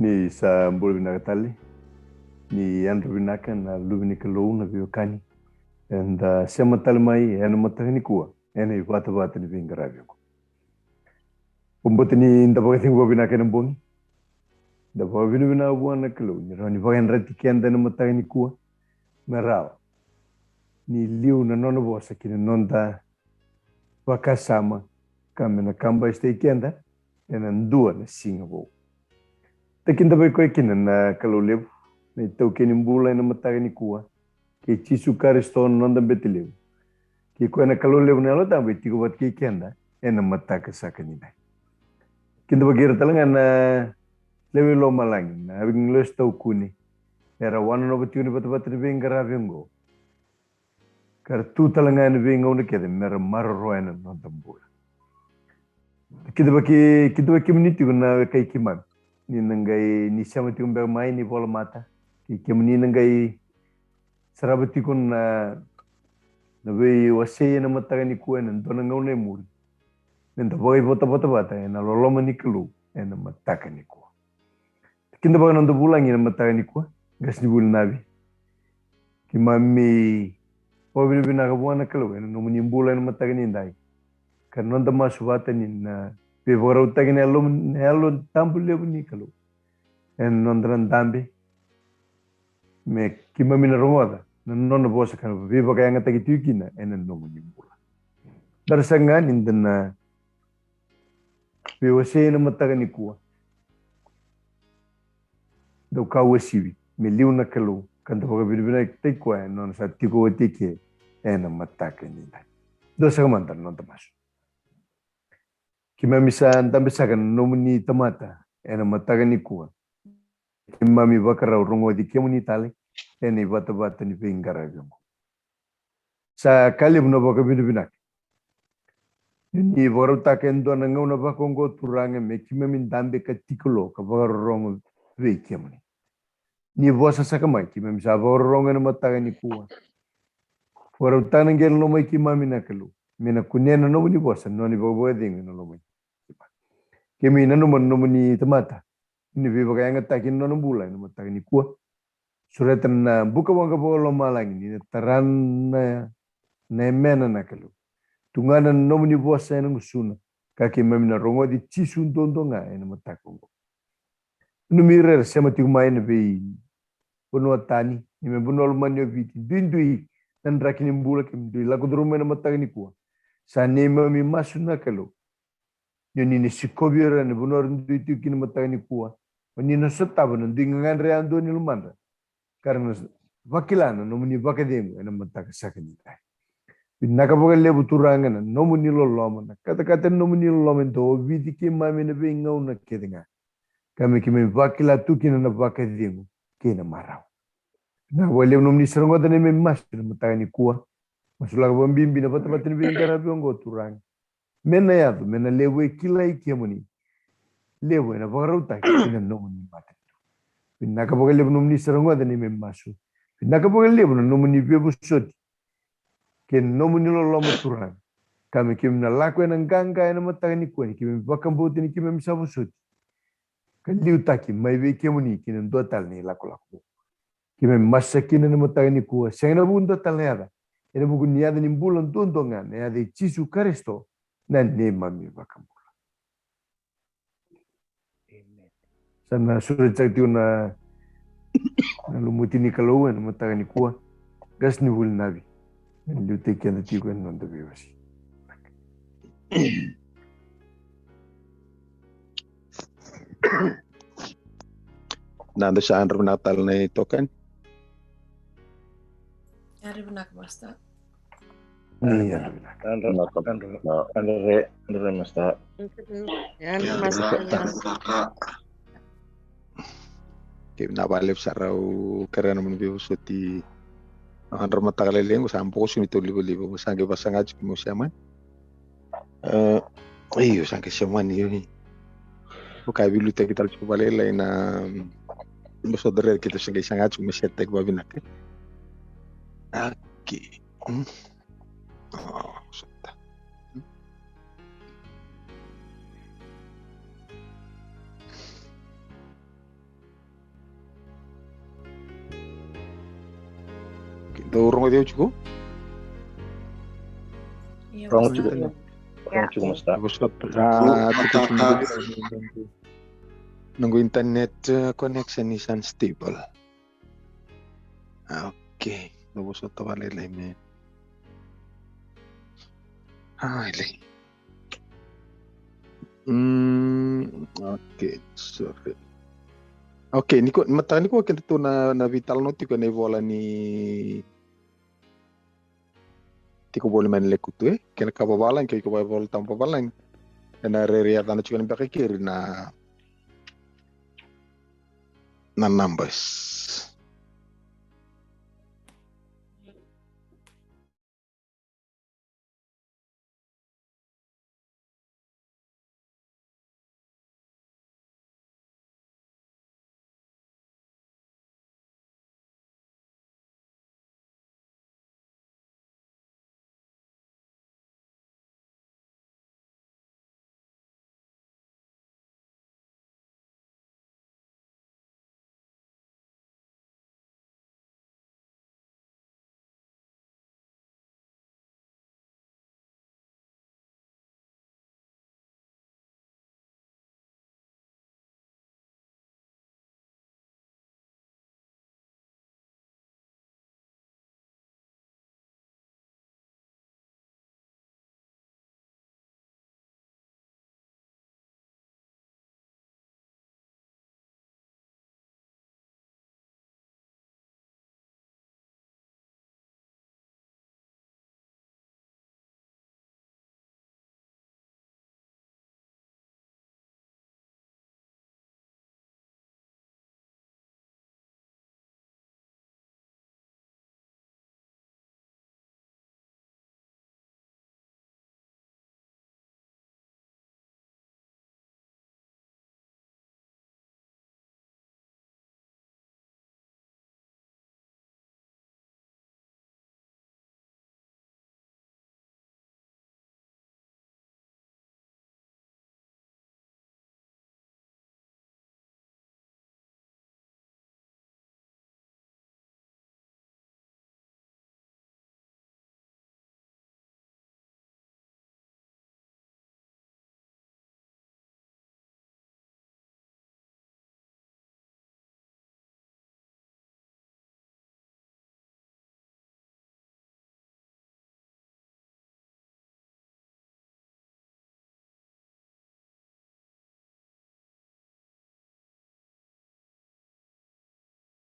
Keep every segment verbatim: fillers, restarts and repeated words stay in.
Ni sa bula vinaka tale. Ni yadra vinaka na luve ni Kalou, na veiwekani. Eda sema tale mai ena mataka nikua ena ivatavata ni veiqaravi oqo. Vakabauta ni da vakacegu vakavinaka ena bogi. Da vakavinavinaka vua na Kalou ni rawa ni vakayadrati keda ena mataka nikua me rawa ni liu na nona vosa ki na noda vakasama, ka me na kabaisitaki keda ena dua na siga vou. Da kidavaki koya kina na Kalou levu, na itaukei ni bula ena mataka nikua, kei Jisu Karisito na noda bete levu. Kei koya na Kalou levu na Yalo Tabu e tiko vata kei keda ena mataka saka nidai. Kidavaki ira tale ga na lewe i lomalagi, na agilosi taukuni era wanonova tiko ni vatavata ni veiqaravi oqo, ka ra tu tale ga ena veigauna kece me ra maroroya na noda bula. Kidavaki, kidavaki kemuni tiko na wekai keimami ni na qai, ni sema tiko beka mai ni vola mata, kei kemuni na qai sarava tiko na, na veiwasei ena mataka nikua ena dua na gauna e muri, me da vakaivotavota vata ena loloma ni Kalou ena mataka nikua. Kidavaka na noda vulagi ena mataka nikua, qasenivuli Navi. Keimami vakavinavinaka vua na Kalou ena nomuni bula ena mataka nidai, ka noda masu vata ni na veivakarautaki na Yalo, na Yalo Tabu levu ni Kalou ena noda na dabe, me keimami na rogoca na nona vosa ka veivakayagataki tiko kina ena nomuni bula. Daru saka ga ni da na veiwasei ena mataka nikua. Dou ka uasivi me liu na Kalou, ka da vakavinavinakataki koya ena nona sa tiko oti eke ena mataka nidai. Dou saka mada na noda masu. Keimami sa dabe saka na nomuni tamata ena mataka nikua. Keimami vakarau rogoci kemuni tale ena ivatavata ni veiqaravi oqo. Sa ka levu na vakavinavinaka ni vakarautaka e dua na gauna vaka oqo, Turaga, me keimami dabe ka tiko lo ka vakarorogo vei kemuni. Ni vosa saka mai, keimami sa vakarorogo ena mataka nikua. Vakarautaka na qele lomai keimami na Kalou, me na kunea na nomuni vosa na nona ivakavakacegu ena lomai. Keimami nanuma na nomuni tamata ni veivakayagataki na nona bula ena mataka nikua. Sureta na buka waqa vakalomalagi ni na tara na, na yamena na Kalou. Tugana na nomuni vosa ena gusuna, ka keimami na rogoci Jisu duadua ga ena mataka oqo. Nanumi ira era sema tiko mai ena veivanua tani, ni me vanua lomani o Viti, duidui na draki ni bula, keimami dui lako curuma ena mataka nikua. Sa neimami masu na Kalou, ni o ni na sikovi ira ena vanua era dui tiko kina mataka nikua. O ni na sotava na dui gagadre yadua ni lomadra, ka ra na vakila na nomuni vakacegu ena mataka saka nidai. Vinaka vakalevu, Turaga, na nomuni loloma, na katakata ni nomuni loloma e dau ovici keimami ena veigauna kece ga, ka me keimami vakila tu kina na vakacegu kei na marau. Vinaka vakalevu nomuni sa rogoca na neimami masu ena mataka nikua. Masulaka vakabibi na vatavata ni veiqaravi oqo, Turaga, me na yaco me na levu e kilai kemuni, levu ena vakarautaki ki na nomuni matanitu. Vinaka vakalevu nomuni sa rogoca na neimami masu. Vinaka vakalevu na nomuni veivosoti kei na nomuni loloma, Turaga, ka me keimami na lako ena qaqa ena mataka nikua ni keimami vakabauta ni keimami sa vosoti ka liutaki mai vei kemuni ki na dua tale na ilakolako. Keimami masu kina ena mataka nikua, sega ena vuku ni dua tale na yaca, ena vuku ni yaca ni bula duadua ga, na yaca i Jisu Karisito, na neimami iVakabula. Amen. Sa na sureti saka tiko na, na lumuti ni Kalou ena mataka nikua. Qasenivuli Navi, me na liutaki keda tiko ena noda veiwasei. Na, dou sa yadra vinaka tale na itokani? Yadra vinaka, Master. Ni yadra vinaka. Yadra, yadra, yadra re, yadra re, Master. Yadra, Master. Ke vinaka vakalevu sara, au kerea na nomuni veivosoti. Yadra mataka lailai qo sa bokoso ni taulivaliva, au sa qai vasaga tiko meu sema. E, io, sa qai sema ni, io, ni. Au ka veiliutaki tale tiko vakalailai na, mm, vosota rere keitou sa qai saga tiko me setaki vakavinaka. Okay. Mm. Oh, vosota. Mm. Dou rogoci au tiko? Rogoci tiko. Rogoci tiko, master. Noqu internet, uh, connection is unstable. Okay, dou vosota vakalailai me. Ah, lailai. Mm, okay, sorry. Okay, nikua, mataka nikua kedatou na, na veitalanoa tiko ena ivola ni tiko voli mai na lekutu, e? Kena ka vavalagi, ke iko vaivola tabu vavalagi. Ena rairai yacana tiko na beka keri na, na numbers.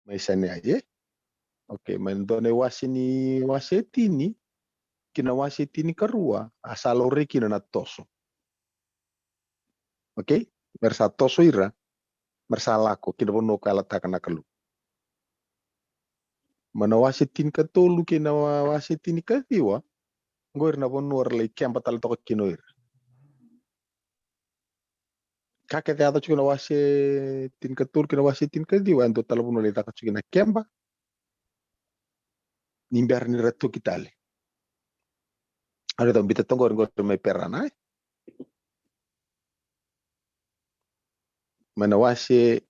Mai Sania, e? Okay, mai na dua na iwase ni, wase e tini ki na wase e tinikarua, a sa laurai kina na toso. Okay? Mera sa toso ira, mera sa lako ki na vanua ko yalataka na Kalou. Mai na wase tinikatolu kei na wa-, wase tinikaciwa, qo ira na vanua ra lai keba tale toka kina o ira. Ka kece yaco tiko na wase tinikatolu kei na wase tinikaciwa, e dua tale vanua lai caka tiko na keba. Ni bera ni ra toki tale. Ari, da bita toka qori, qori mai Perana, e? Mai na wase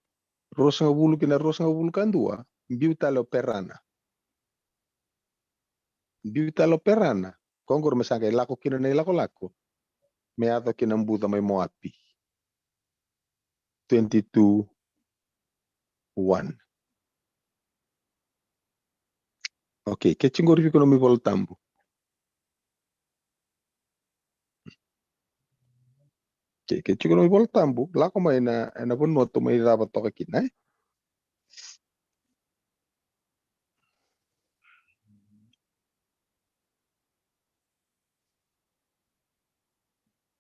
ruasagavulu ki na ruasagavulu ka dua, biu tale o Perana. Biu tale o Perana. Ko qori me sa qai lako kina na ilakolako me yaco ki na buca mai Moapi. Twenty-two one. Okay, ke tiko qori vei iko nomu iVola Tabu. Okay, ke tiko nomu iVola Tabu, lako mai na, ena vanua tou mai cava toka kina, e?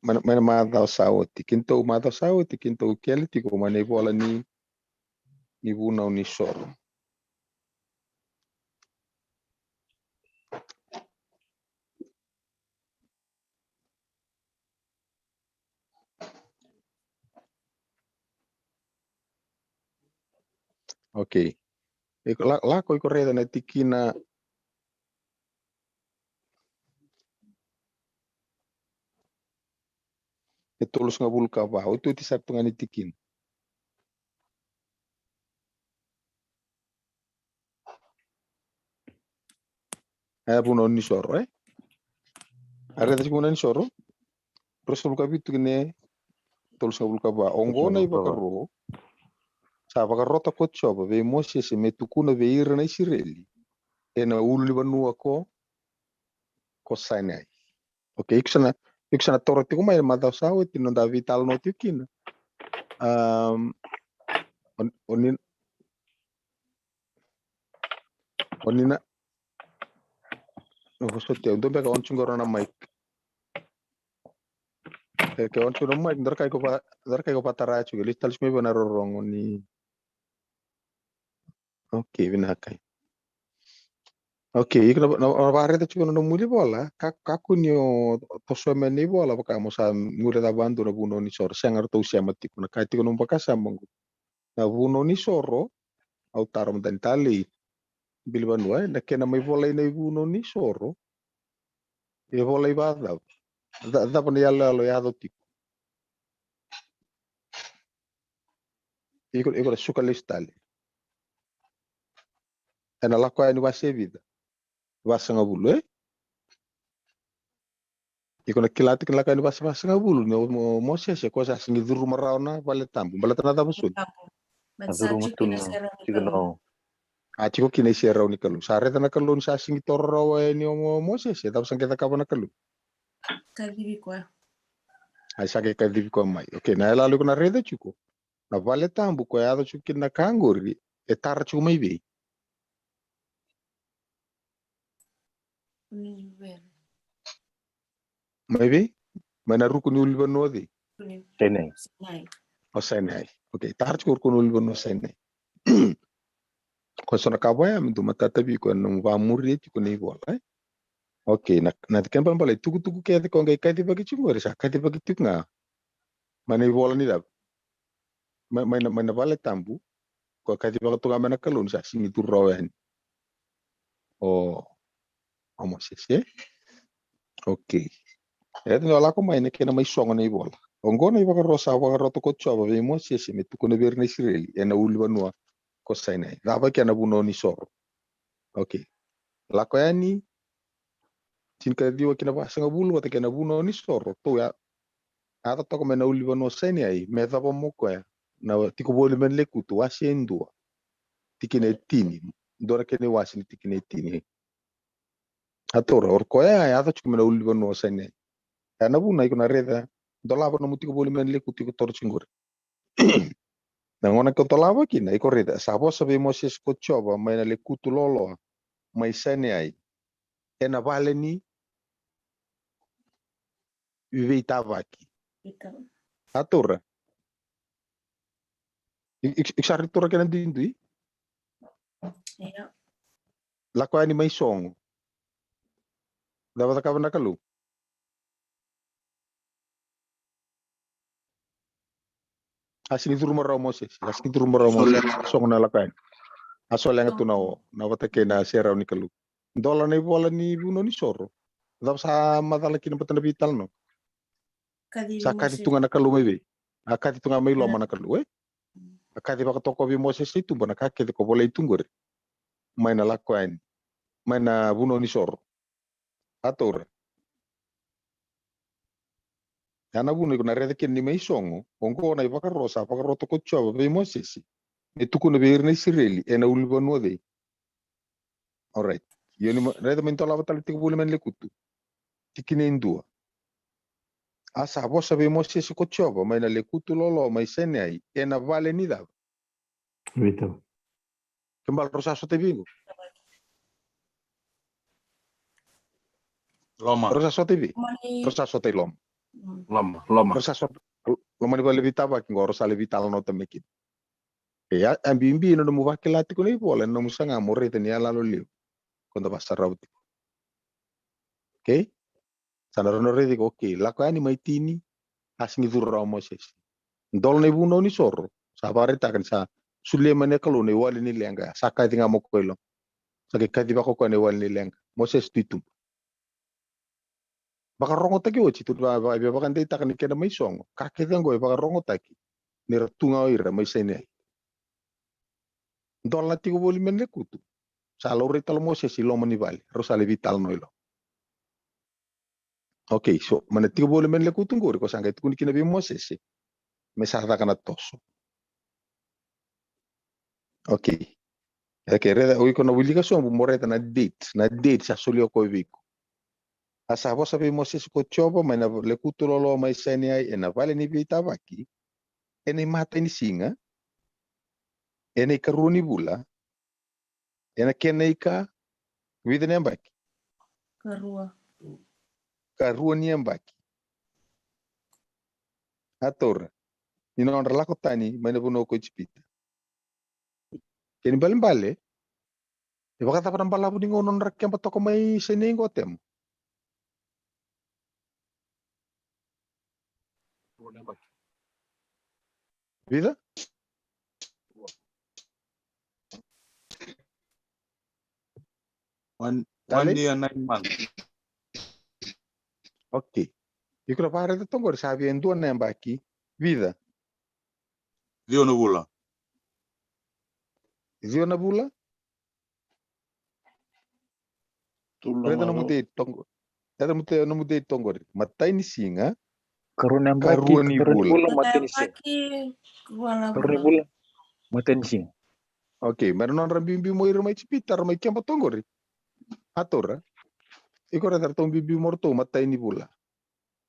Mai na, mai na macawa sa oti, keitou macawa sa oti, keitou kele tiko mai na ivola ni, ni Vunau ni Soro. Okay. Iko la-, lako iko raica na tikina e tolusagavulu ka va, otioti sara tu ga ni tikina. E vunau ni soro, e? A raica tiko vunau ni soro? Ruasagavulu ka vitu kina tolusagavulu ka va. Oqo na ivakaro sa vakarota ko Jiova vei Mosese me tukuna vei ira na Isireli ena ulunivanua ko, ko Sainai. Okay, iko sa na, iko sa na toro tiko mai na macawa sa oti na noda veitalanoa tiko kina. Um, o, o ni, o ni na, o vosoti au, dua beka on tiko qo na mic. Ke, ke on tiko na mic, dua na ka iko va, dua na ka iko vatara tiko, lisi tale tiko mai vei na rorogo ni. Okay, vinaka. Okay, iko na, na, na vakaraica tiko na nomu ivola, ka, kakua ni o toso mai na ivola, vaka mo sa guilecava vakadua na vunau ni soro, sega ratou sema tiko, na ka tiko nomu vakasama qo. Na vunau ni soro, au tara mada ni talei. Bilivanua, e, na kena mai volai na ivunau ni soro. E volai vacava? Ca-, cava na iyaloyalo e yaco tiko? Iko, iko na suka lesu tale. Ena Lako Yani wase vica? Vasagavulu, e? Iko na kila tiko na Lako Yani wase vasagavulu ni o Mo-, Mosese, ko sa sigi curuma rawa na vale tabu. Baleta na cava soti? Tabu. But sa tiko kina na serau ni Kalou. A tiko kina iserau ni Kalou. Sa raica na Kalou ni sa sigi toro rawa yani o Mo-, Mosese. Cava sa qai cakava na Kalou? Kacivi koya. Ai sa qai kacivi koya mai. Okay, na iyaloyalo iko na raica tiko. Na vale tabu koya e yaco tiko kina na ka qori, e tara tiko mai vei? Mai vei? Mai na ruku ni ulunivanua cei? Sainai. O Sainai. Okay, tara tiko ruku ni ulunivanua Sainai. Ko so na ka vaya me dua matata vei iko ena nomu vamuria tiko na ivola, e? Okay, na, na kena balabala, itukutuku kece ko qai kacivaki tiko qori, sa kacivaki tiko ga mai na ivola ni cava? Mai, mai na, mai na vale tabu, ko kacivaka tu ga mai na Kalou ni sa sigi curuma rawa yani o, o Mosese, e? Okay. E, ni o lako mai na kena mai sogo na ivola. Oqo na ivakaro sa vakarota ko Jiova vei Mosese me tukuna vei ira na Isireli ena ulunivanua ko Sainai. Cava kena vunau ni soro? Okay. Lako Yani tinikaciwa ki na vasagavulu vata kei na vunau ni soro. Tou ya, yaco toka mai na ulunivanua Sainai, me yacova mo koya na tiko voli mai na lekutu, wase e dua, tikina e tini. Dua na kena iwase ni tikina e tini. A taura, o koya e yaco tiko mai na ulunivanua Sainai. Ya na vuna iko na raica, dolava nomu tiko voli mai na lekutu iko toro tiko qori. Na gauna ko dolava kina, iko raica, sa vosa vei Mosese ko Jiova mai na lekutu loloa mai Sainai, ena vale ni veitavaki. Ita. A taura. I, i, i sa ri taura kena duidui? Ia. Lako Yani mai sogo. Cava cakava na Kalou? A sigi curuma rawa o Mosese, a sigi curuma rawa o Mosese. Solega. Sogo na Lako Yani. A solega tu na o, na vata kei na serau ni Kalou. Dola na ivola ni vunau ni soro. Cava sa macala kina vata na veitalanoa? Sa kaci tu ga na Kalou mai vei? A kaci tu ga mai loma na Kalou, e? A kaci vakatoka vei Mosese i tuba na ka kece ko volai tu qori. Mai na Lako Yani. Mai na vunau ni soro. A taura. Ya na vuna iko na raica kina ni mai sogo, oqo na ivakaro sa vakarota ko Jiova vei Mosese me tukuna vei ira na Isireli ena ulunivanua cei? Alright. Io ni ma-, raica mai dolava tale tiko voli mai na lekutu. Tikina e dua. A sa vosa vei Mosese ko Jiova mai na lekutu loloa mai Sainai, ena vale ni cava? Veitavaki. Ke bale rau sa sota i vei qo? Loma. Rau sa sota i vei? Loma ni. Rau sa sota i loma. Mm. Loma, loma. Rau sa sota, loma ni vale veitavaki qo, rau sa lai veitalanoataki mai kina. E, a, a bibi na nomu vakila tiko na ivola, na nomu saga mo raica ni yaloyalo levu. Ko da vasarava tiko. Okay? Sa na rau na raici iko, okay, Lako Yani mai tini, a sigi curu rawa o Mosese. Dola na ivunau ni soro, sa vakaraitaka ni sa solia mai na Kalou na iwali ni leqa, sa kaci ga mai o koya i loma. Sa qai kacivaka o koya na iwali ni leqa. Mosese tu i tuba. Vakarogotaki oti, tu va, va, via vakadeitaka ni kena mai sogo. Ka kece qo e vakarogotaki ni ra tu ga o ira mai Sainai. Dola na tiko voli mai na lekutu. Sa laurai tale o Mosese i loma ni vale, rau sa lai veitalanoa i loma. Okay, so mai na tiko voli mai na lekutu qori ko sa qai tukuni kina vei Mosese me sa caka na toso. Okay. Okay, raica, o iko na wilika sobu mo raica na date, na date sa solia o koya vei iko. A sa vosa vei Mosese ko Jiova mai na lekutu loloa mai Saineai, ena vale ni veitavaki, ena imatai ni siga, ena ikarua ni vula, ena kena ika vica ni yabaki? Karua. Karua ni yabaki. A taura ni nodra lako tani mai na vanua ko Ijipita. Kena ibalebale, e vakacava na balavu ni gauna nodra keba toka mai Saineai qo, Temo? Vica? One, one year, nine months. Okay. Iko na vakaraica toka qori sa via dua na yabaki. Vica? Ciwa na vula. Ciwa na vula? Raica na nomu date toka qori. Raica na nomu date toka qori. Matai ni siga. Karua ni yabaki, karua ni vula, matai ni siga. Karua ni vula, matai ni siga. Okay, mera nodra biubiu mai ira mai Ijipita, ra mai keba toka qori. A taura. Iko raica ratou biubiu mai ratou matai ni vula.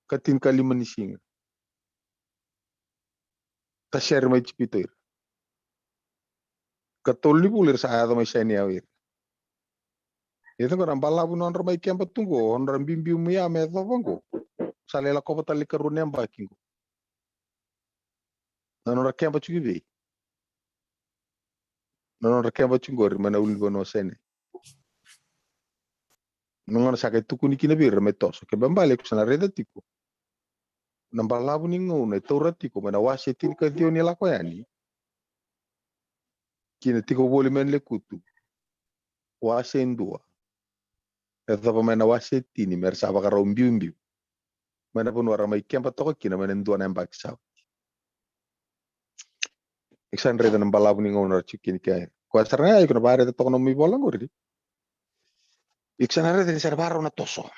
Ka tinikalima ni siga. Ka sere mai Ijipita o ira. Ka tolu ni vula ira sa yaco mai Saineai o ira. Ia qo na balavu nodra mai keba tu qo, nodra biubiu mai ya me yacova qo. Sa lai lakova tale karua ni yabaki qo. Na nodra keba tiko i vei? Na nodra keba tiko qori mai na ulunivanua o Saineai. Na gauna sa qai tukuni kina vei ira me toso, kena ibalebale iko sa na raica tiko na balavu ni gauna e taura tiko mai na wase tinikaciwa ni Lako Yani ki na tiko voli mai na lekutu, wase dua, e yacova mai na wase tini, mera sa vakarau biubiu mai na vanua ra mai keba toka kina mai na dua na yabaki sa oti. Iko sa na raica na balavu ni gauna ra tiko kina kea. Koya sara ga ya iko na vakaraica toka na nomu ivola qori. Iko sa na raica ni sa na vakarau na toso.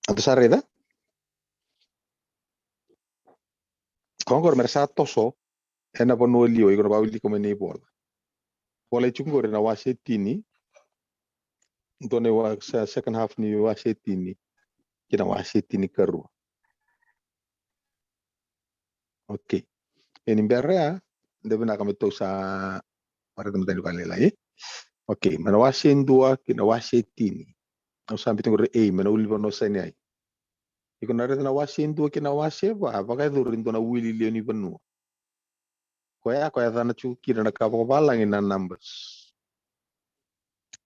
Eda sa raica? Ko qori mera sa toso ena vanua liwa, iko na vawilika mai na ivola. Vola e tiko qori na wase tini. Dua na wa-, se-, second half ni wase tini ki na wase tinikarua. Okay. E ni bera ya, de vinaka me tou sa raica mada ni vakalailai. Okay, mai na wase dua ki na wase tini. Au sa biuta qori e, mai na ulunivanua o Saineai. Iko na raica na wase dua ki na wase va, vakayacori e dua na wili lewe ni vanua. Koya, koya e yacana tiko kina na ka vakavalagi na Numbers.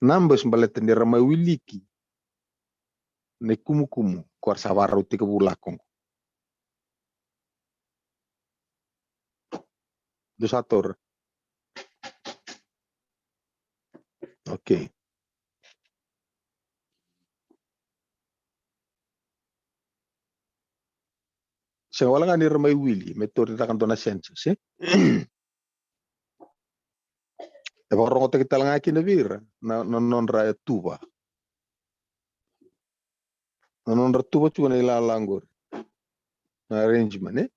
Numbers baleta ni ra mai wiliki na ikumukumu ko ra sa vakarau tekivu lako qo. Dou sa taura? Okay. Sega wale ga ni ra mai wili me tauri caka dua na census, e? E vakarogotaki tale ga kina vei ira na, na nodra tuva. Na nodra tuva tiko na ilala qori. Na arrangement, e?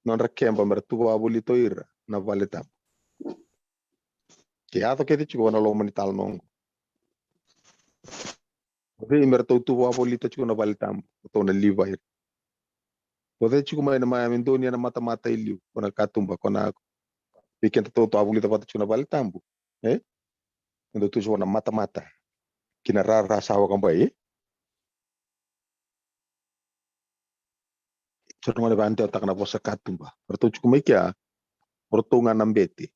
Nodra keba mera tuva wavolita o ira na vale tabu. Ke yaco kece tiko na loma ni talanoa qo. O cei me ratou tuva wavolita tiko na vale tabu? Ratou na Livai. O cei tiko mai na, mai me donuya na matamata e liu, ko na katuba, ko na, vei kedatou tou a vulica vata tiko na vale tabu, e? Kedatou tiko na matamata ki na rara sa wakabai, e? Sa ratou gona vakadewataka na vosa katuba. Ratou tiko mai kea, ratou ga na bete.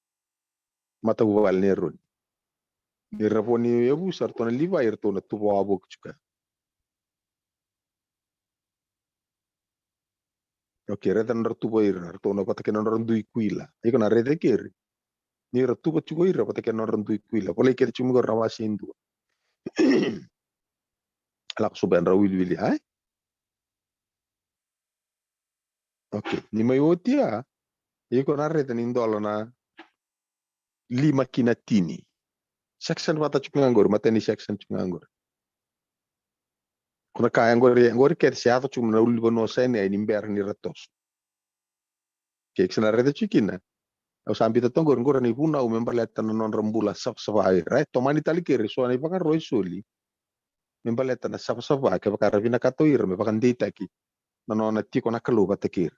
Matavuvale ni Eroni. Ni ra vo ni yavusa, ratou na Livai, ratou na tuva wavoki tiko. Okay, raica na nodra tuva ira, ratou na vata kei na nodra dui kuila. Iko na raica keri. Ni ra tuva tiko ira vata kei na nodra dui kuila. Volai kece tiko mai qori na wase e dua. Lako sobu ena wiliwili, ai? Okay, ni mai oti ya, iko na raica ni dola na lima ki na tini. Section vata tiko ga qori, matai ni section tiko ga qori. Ko na ka ya qori, qori kece se yaco tiko na ulunivanua o Sinai ni bera ni ra toso. Ke sa na raica tiko kina. Au sa biuta toka qori, qori na ivunau me baleta na nodra bula savasava o ira. E tomani tale kei ira eso na ivakaro e soli me baleta na savasava, kevaka ra vinakata o ira me vakadeitaki na nona tiko na Kalou vata kei ira.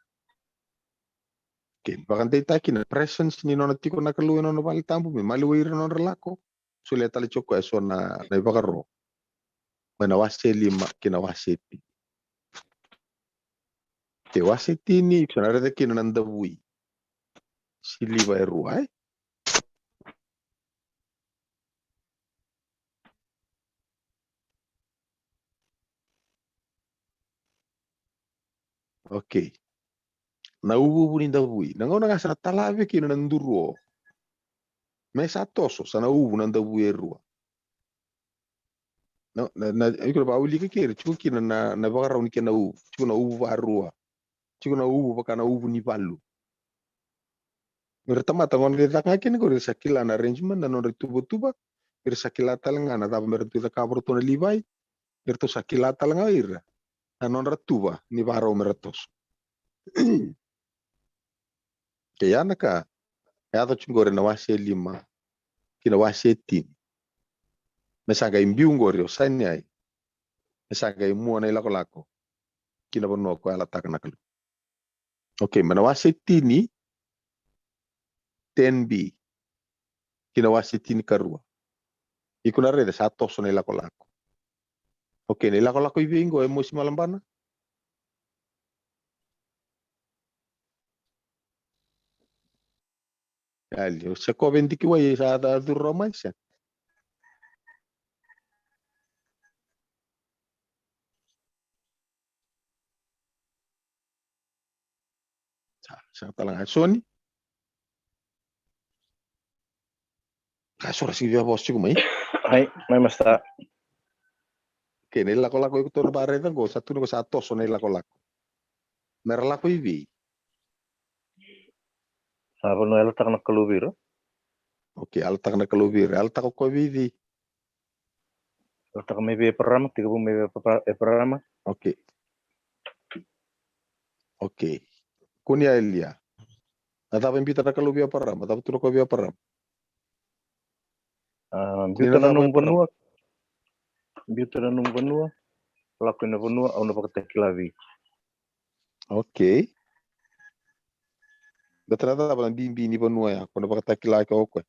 Ke vakadeitaki na presence ni nona tiko na Kalou e nona vale tabu me maliwai ira na nodra lako. Solia tale tiko eso na, na ivakaro mai na wase lima ki na wase tini. Ke wase tini, iko sa na raica kina na davui siliva e rua, e? Okay. Na uvuuvu ni davui. Na gauna ga sa na talave kina na duru o, me sa toso, sa na uvu na davui e rua. Na, na, na, iko na vakaulika kei ira, tiko kina na, na vakarau ni kena uvu, tiko na uvu varua, tiko na uvu vaka na uvu ni valu. Ira tamata gona ni caka ga kina qori, ira sa kila na arrangement, na nodra tuvatuva, ira sa kila tale ga na cava me ratou cakava ratou na Livai, iratou sa kila tale ga ira na nodra tuva ni vakarau me ra toso. Ke ya na ka e yaco tiko qori na wase lima ki na wase tini. Me sa qai biu qori o Sinai, me sa qai mua na ilakolako ki na vanua ko yalataka na Kalou. Okay, mai na wase tini, ten B, ki na wase tinikarua. Iko na raica sa toso na ilakolako. Okay, na ilakolako i vei qo, Emosi Malabana? Yali, o Sekope Dikiwai sa ta curu mai se? Sa, sa tale ga Soni. Ka sora si via vosa tiko mai. Ai, mai masta. Ke na ilakolako iko tou na vakaraica qo, sa tukuna ko sa toso na ilakolako. Me ra lako i vei? Sa vanua e yalataka na Kalou vei ira. Okay, yalataka na Kalou vei ira. Yalataka o koya vei cei? Yalataka mai vei Eparama, tekivu mai vei Epa-, Eparama. Okay. Okay. Kua ni yali ya. Na cava e biuta na Kalou vei Eparama? Cava tukuna o koya vei Eparama? A, biuta na nomu vanua. Biuta na nomu vanua. Lako ina vanua au na vakatakila vei iko. Okay. Baleta na cava na bibi ni vanua ya ko na vakatakila kina o koya?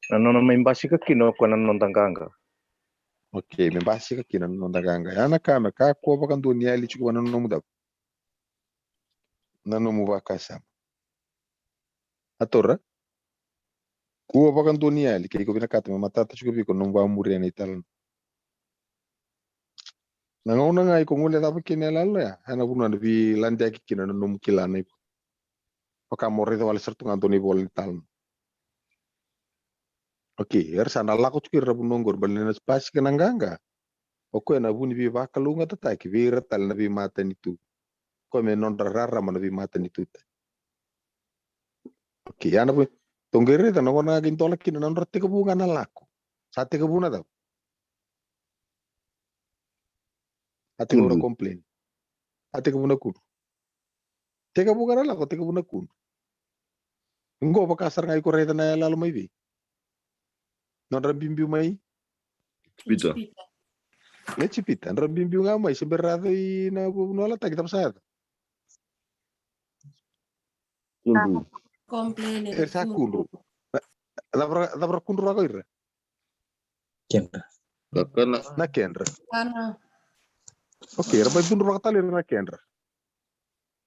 Na nona mai basika kina o koya na noda qaqa. Okay, me basika kina na noda qaqa. Ya na ka me kakua vakadua ni yali tiko vua na nomu cava? Na nomu vakasama. A taura? Kua vakadua ni yali, ke iko vinakata me matata tiko vei iko na nomu vakamuria na italanoa. Na gauna ga iko guilecava kina na iyaloyalo ya, ena vanua na veiladeyaki kina na nomu kila na ivola. Vaka mo raica wale sara tu ga dua na ivola ni italanoa. Okay, era sa na lako tiko ira na vanua qori, baleta na basika na qaqa. O koya na vu ni veivakalougatataki vei ira tale na veimatanitu. Koya me nodra rarama na veimatanitu tale. Okay, ya na vu. Tou qai raica na gauna ga qai dola kina na nodra tekivu ga na lako. Sa tekivu na cava? A tekivu na complain. A tekivu na kudru. Tekivu ga na lako, tekivu na kudru. Qo vaka sara ga iko raica na iyaloyalo mai vei? Nodra biubiu mai Ijipita. Ijipita. Nodra biubiu ga mai, se bera yaco ina vanua yalataki, cava sa yaco? Kudru. Era sa kudru. Cava ra, cava ra kudruvaka o ira? Kedra. Kakana. Na kedra. Kakana. Okay, era mai cudruvaka tale ira na kedra.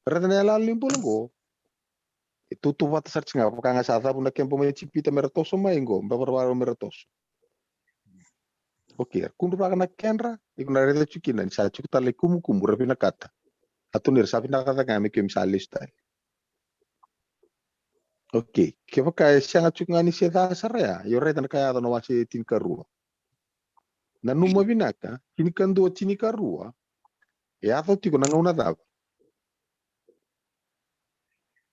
Raica na iyaloyalo ni bula qo. E tautauvata sara tiko ga, vaka ga sa cavu na keba mai Ijipita me ra toso mai qo, me ra vakarau me ra toso. Okay, era kudruvaka na kedra, iko na raica tiko kina ni sa tiko tale i kumukumu, ra vinakata. A tukuni ira sa vinaka cake ga me keimami sa lesu tale. Okay, kevaka e sega tiko ga ni se ca sara ya, io raica na ka yaco na wase tinikarua. Nanuma vinaka, tinikadua, tinikarua, e yaco tiko na gauna cava?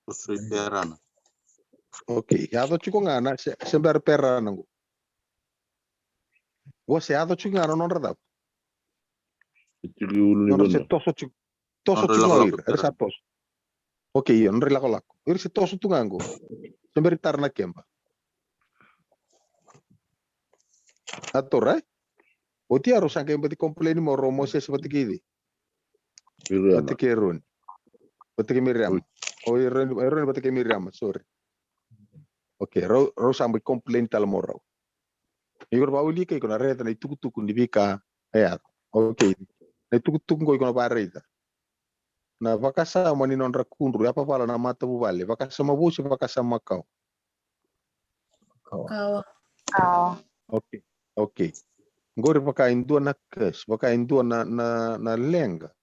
Osoi Perana. Okay, yaco tiko ga na se, se bera Perana qo. Qo se yaco tiko ga na nodra cava? Tiko i ulu ni Nodra se vanua. Toso tiko, toso Nodra tiko ga o lakolako ira, era sa Perana. Toso. Okay, io, nodra ilakolako. Ira se toso tu ga qo. Se bera i Tara na Keba. A tora, e? Oti ya rau sa qai bati complain mo rau Mosese vata kei cei? Miriama. Vata kei Eroni. Vata kei Miriama. O Eroni, Eroni vata kei Miriama, sorry. Okay, rau, rau sa mai complain tale mo rau. Iko ra vawili ke iko na raica na itukutuku ni veika e yaco. Okay. Na itukutuku qo iko na varaica. Na vakasama ni nodra kudru, yavavala na matavuvale, vakasama vou se vakasama makawa? Kawa. Kawa. Okay, okay. Qori vaka e dua na curse, vaka e dua na, na, na leqa.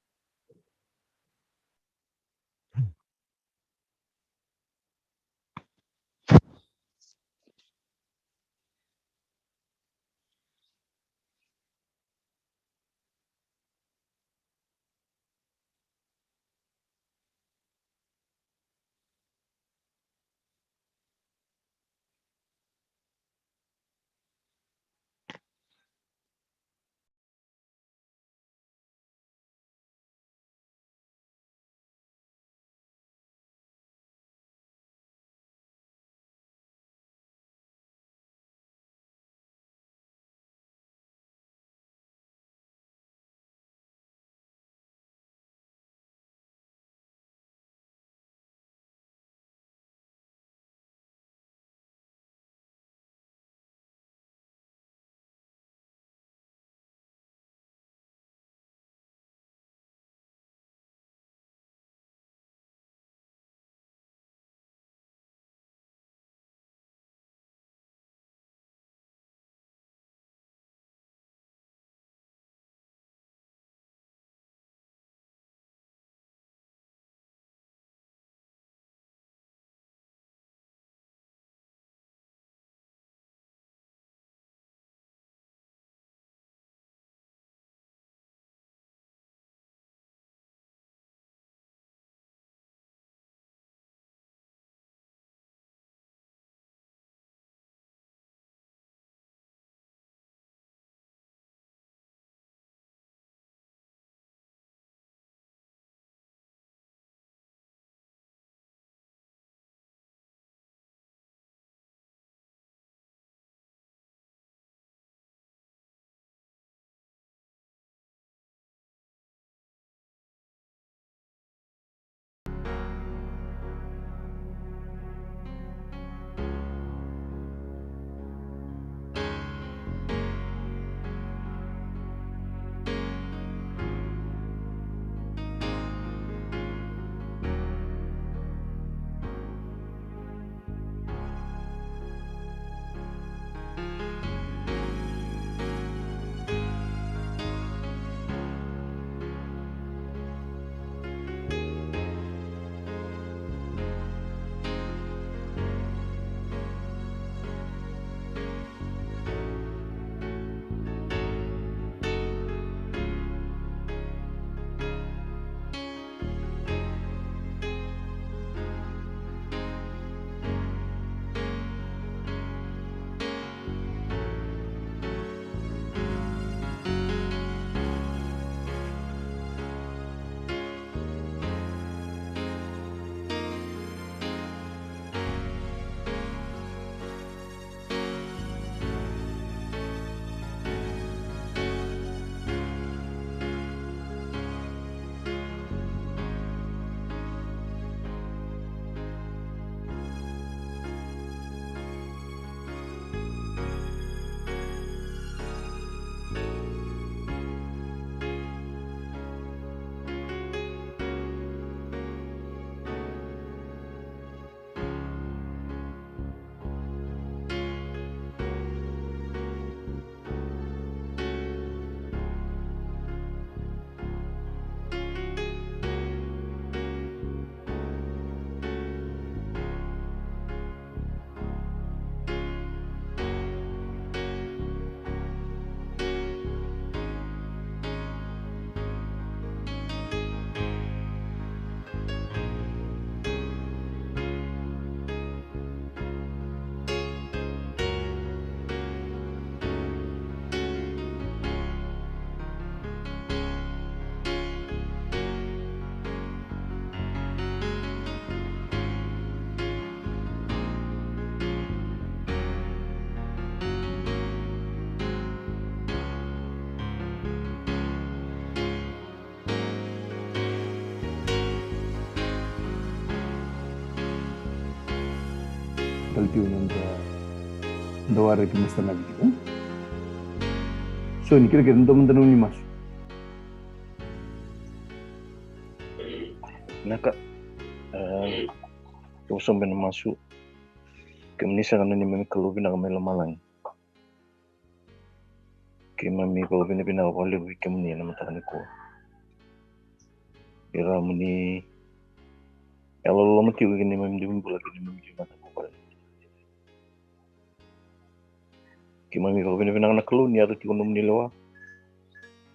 Tiko na da da waraki masta na video. So ni kira kira da manda na uni masu. Naka. Kau sobe na masu. Kemuni saka na neimami Kalou vinaka mai lomalagi. Keimami vakavinavinaka vakalevu vei kemuni ena mataka nikua. Ira muni yalololoma tiko kina neimami dui bula kina neimami dui matavuvale. Keimami vakavinavinaka na Kalou ni yaco tiko nomuni lewa.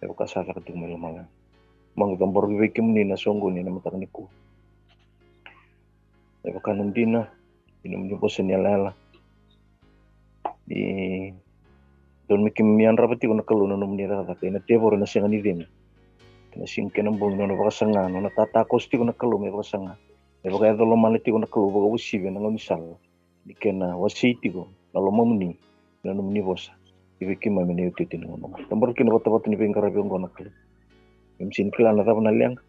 E vaka sa caka tiko mai lomalagi. Maqu cabora vei kemuni na soqoni ena mataka nikua. E vaka na dina ni nomuni vosa ni yalayala. Ni donu me keimami yadrava tiko na Kalou na nomuni cakacaka ena tevoro ena sega ni cegu. Ena siga kei na bogi nona vakasaga, nona tatakoso tiko na Kalou me vakasaga. Me vakayaco lomana tiko na Kalou vakauasivi ena gaunisala. Ni kena wasei tiko na lomamuni na nomuni vosa. Ki vei keimami ena iotioti ni gauna. Cabora kina vatavata ni veiqaravi oqo na Kalou. Keimami sega ni kila na cava na leqa.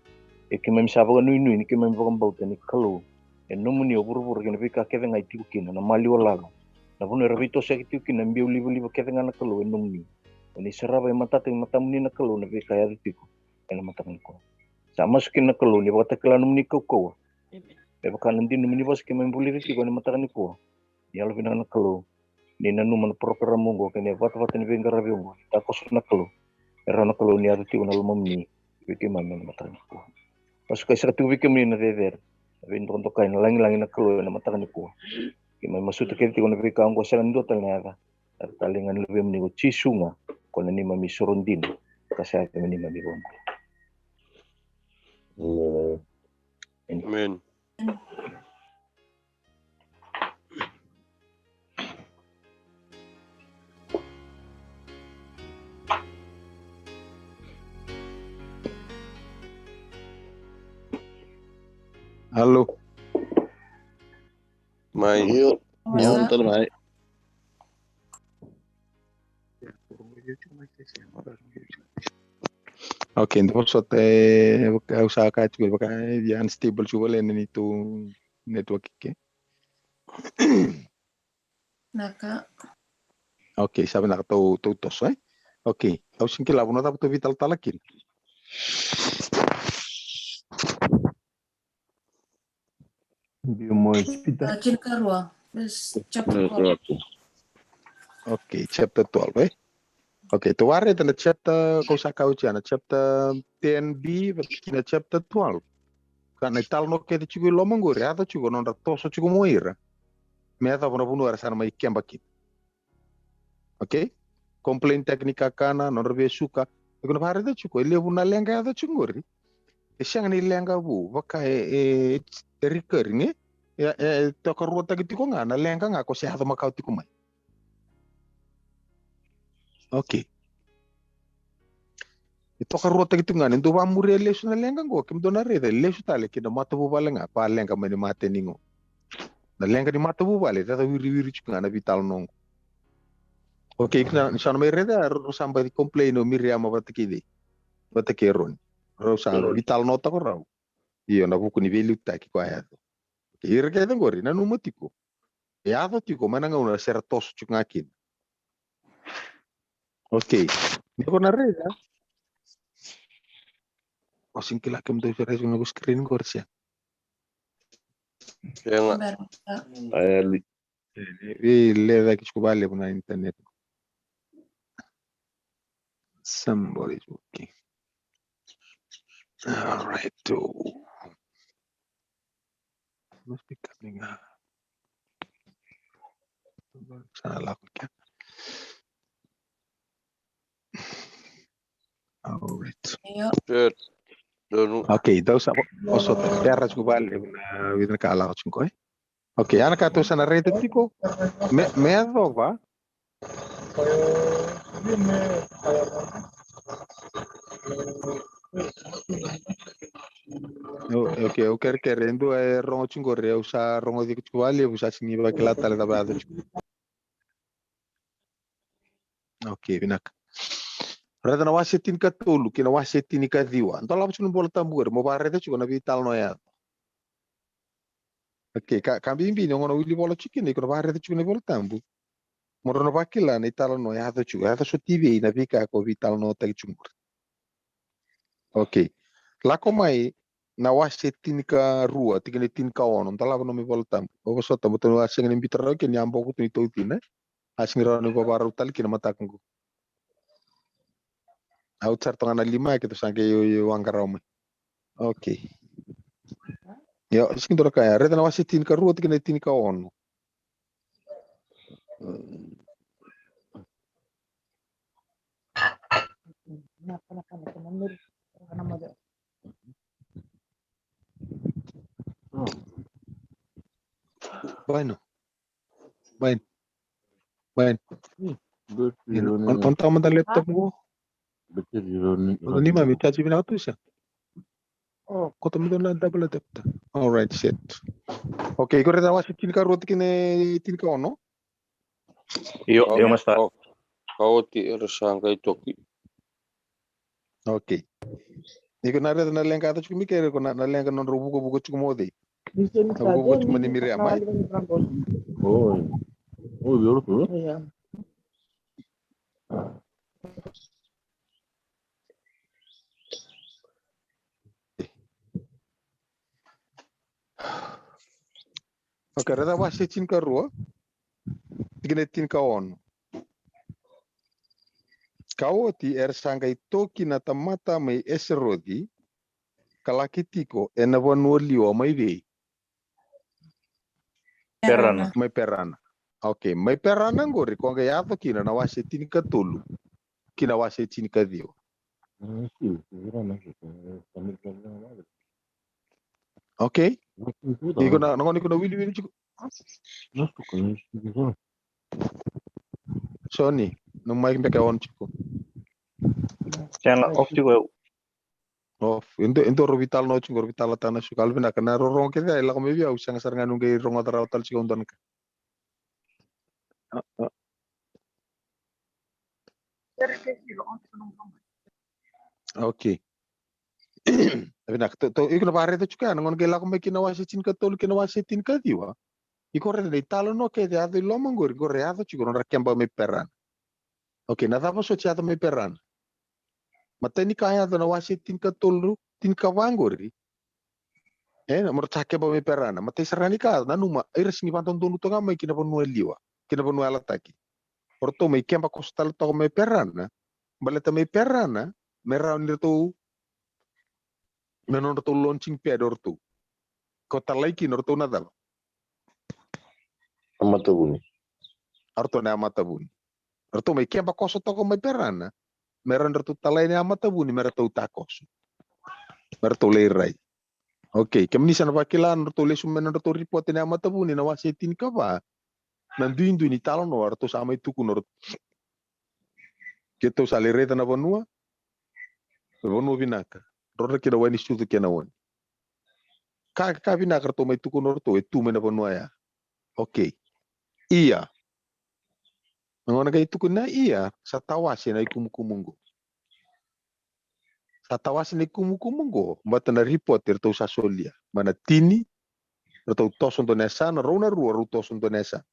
E keimami sa vakanuinui ni keimami vakabauta ni Kalou e nomuni o vuravura kei na veika kece ga e tiko kina, na maliwa lala, na vanua era veitosoyaki tiko kina na biau livaliva kece ga na Kalou e nomuni. O ni sarava e matata ni matamuni na Kalou na veika e yaco tiko ena mataka nikua. Sa masu kina na Kalou ni vakatakila nomuni kaukauwa. Me vaka na dina nomuni vosa keimami vulica tiko ena mataka nikua. Ni yalovinaka na Kalou ni nanuma na porokaramu oqo kei na vatavata ni veiqaravi oqo. Takoso na Kalou. E rawa na Kalou ni yaco tiko na lomamuni vei keimami ena mataka nikua. Masukai saka tiko vei kemuni na cecere, na veidokadokai, na lagilagi na Kalou ena mataka nikua. Keimami masuta kece tiko na veika oqo, sega ni dua tale na yaca. Yaca tale ga ni luvemuni ko Jisu ga, ko na neimami soro dina ka sa yaco me neimami vakabula. Amen. Alo. Mai. Io. Io, tale mai. Okay, nda vosota, e, au sa kaya tiko vaka e unstable tiko vale na neitou network ke. Naka. Okay, sa vinaka, tou, tou toso, e? Okay, au sega ni kila vanua cava tou veitalatala kina. Io, mo Pita. Ah, tinikarua, verse chapter twelve. Okay, chapter twelve, e? Okay, tou wareta na chapter, kau sa kaya oti ya, na chapter ten B vata kei na chapter twelve. Ka na italanoa kece tiko i loma qori, yaco tiko nodra toso tiko mai ira. Me yacova na vanua era sa na mai keba kina. Okay? Complain taki ni kakana, nodra vesuka. Iko na vareta tiko, e levu na leqa yaco tiko qori. E sega ni leqa vou, vaka e, e, e recurring, e? E, e, e tokaruataki tiko ga na leqa ga ko se yaco makawa tiko mai. Okay. E tokaruataki tiko ga ni dou vamuria lesu na leqa qo, kemudou na raica, lesu tale ki na matavuvale ga, va leqa mai ni mateni qo. Na leqa ni matavuvale, e cacawiriwiri tiko ga na veitalanoa qo. Okay, iko na, ni sa na mai raica, rau sa baci complain o Miriama vata kei cei? Vata kei Eroni. Rau sa veitalanoataka rau. Io, na vuku ni veiliutaki ko a yaco. Okay, ira kece qori, nanuma tiko. E yaco tiko mai na gauna se ra toso tiko ga kina. Okay. Ni ko na raica. O sega ni kila kemudou se raica na noqu screen qori se. Sega. Bera. Ai, ali. E, e, e, le cake tiko vakalevu na internet. Somebody's working. All right. Must be coming up. Sa na lako kea. All right. Io. Good. Donu. Okay, dou sa, o sota, bera tiko vakalevu na vica na ka lako tiko, e? Okay, a na ka tou sa na raica tiko. Me, me yacova. O, okay, au kerekere, e dua e rogo tiko qori, au sa rogoci tiko vakalevu, sa sega ni vakila tale cava yaco tiko. Okay, vinaka. Raica na wase tinikatolu kei na wase tinikaciwa. Dolava tiko na iVola Tabu qori, mo vakaraica tiko na veitalanoa yaco. Okay, ka, ka bibi ni o gauna wili vola tiko kina, iko na vakaraica tiko na iVola Tabu. Mo drau na vakila na italanoa e yaco tiko, e yaco soti vei na veika ko veitalanoataki tiko qori. Okay. Lako mai na wase tinikarua, tikina e tinikaono, dolava nomu iVola Tabu. O vosota, mo tou a sega ni biuta rawa kina ni a boko tu ni taucina. A sega ni rawa ni vakarau tale kina mataka qo. Au sara toka na lima, keitou sa qai io, io, waqarawa mai. Okay. Io, sega ni dua na ka ya. Raica na wase tinikarua, tikina e tinikaono. Baino. Baino. Baino. Io, on, on tau mada laptop qo. Ni mami, charge vinaka tu sa. Koto mada na double adapter. All right, set. Okay, iko raica na wase tinikarua, tikina e tinikaono. Io, io, master. Ka oti era sa qai toki. Okay. Iko na raica na leqa yaco tiko mai keri, iko na, na leqa nodrau vukavuka tiko mo cei. Na vukavuka tiko mai ni Miriama, e? Oi. Oi, io, io. Okay, raica wase tinikarua, tikina e tinikaono. Ka oti era sa qai toki na tamata mai Eseroci, ka laki tiko ena vanua liwa mai vei? Perana. Mai Perana. Okay, mai Perana qori ko qai yaco kina na wase tinikatolu ki na wase tinikaciwa. Okay. Iko na, na gone iko na wiliwili tiko. Soni, na mic beka e on tiko. Sega, off tiko. Off. Endo, endo rovi tala na oti, rovi tala tana suka. Alvinaka, na rorogo kece e lako mai vei au, sega sara ga ni qai rogoca rawa tale tiko au dua na ka. Okay. Vinaka, tou, tou, iko na vakaraica tiko ya, na gauna qai lako mai ki na wase tinikatolu ki na wase tinikaciwa. Iko raica na italanoa kece yaco i loma qori, qori yaco tiko nodra keba mai Perana. Okay, na cava soti yaco mai Perana? Matai ni ka yaco na wase tinikatolu, tinikava qori. E, na mora sa keba mai Perana. Matai sara ni ka, nanuma, ira sega ni vakadodonu toka mai ki na vanua liwa, ki na vanua yalataki. O ratou mai keba koso tale toka mai Perana, baleta mai Perana, me rawa ni ratou, me nodratou launching pad o ratou. Ko talai kina o ratou na cava? A matavuni. O ratou na matavuni. Ratou mai keba koso toka mai Perana, me ratou talai na matavuni, me ratou takoso. Me ratou lai rai. Okay, kemuni sa na vakila, na ratou lesu mai na ratou ripote na matavuni, na wase tinikava. Na duidui ni talanoa, ratou sa mai tukuna o ratou. Keitou sa lai raica na vanua, na vanua vinaka. Drodro kina wai ni sucu kei na oni. Ka, ka vinaka ratou mai tukuna o ratou, e tu mai na vanua ya. Okay. Ia. Na gauna qai tukuna ia, sa tawase na ikumukumu qo. Sa tawase na ikumukumu qo, baleta na ripote ratou sa solia. Mai na tini, ratou toso dua na yasana, rau na rua, rau toso dua na yasana.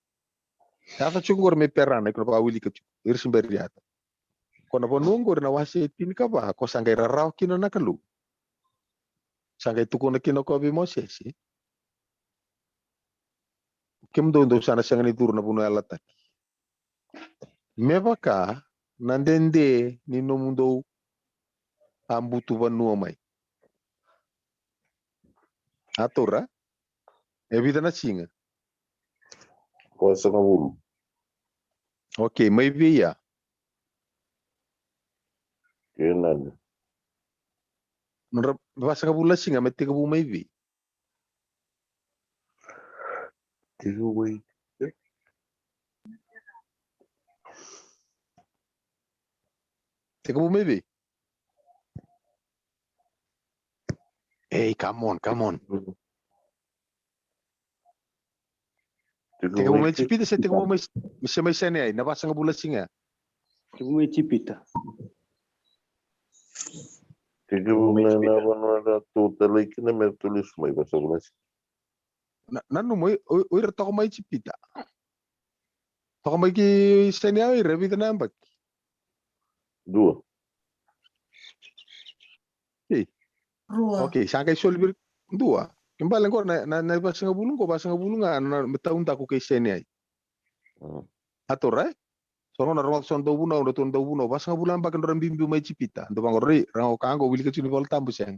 Yaco tiko qori mai Perana, iko na vakawilika tiko, ira se bera ni yaco. Ko na vanua qori na wase tinikava, ko sa qai rarawa kina na Kalou. Sa qai tukuna kina ko vei Mosese. Kemudou dou sa na sega ni curu na vanua yalataki. Me vaka na dede ni nomudou a butu vanua mai. A taura? E vica na siga? Vasagavulu. Okay, mai vei ya? Kenani. Nodra vasagavulu na siga me tekivu mai vei? Tekivu mai. Tekivu mai vei? Ei, come on, come on. Tekivu mai Ijipita se tekivu mai, se mai Saineai, na vasagavulu na siga? Tekivu mai Ijipita. Tekivu mai na vanua eratou talai kina me ratou lesu mai, vasagavulu na siga. na, nanuma o, o ira toka mai Ijipita. Toka mai ki Sinai o ira e vica na yabaki? Dua. Ei. Rua. Okay, sa qai soli vei ira dua. Ke bale qo na, na, na vasagavulu qo, vasagavulu ga na, na me taudaku kei Sinai. Mm. A taura, e? So na rogoca so na dauvunau, na tou dauvunau, vasagavulu na yabaki nodra biubiu mai Ijipita. Dou vaqori, ra qo ka qo, wilika tiko ni Vola Tabu, sega?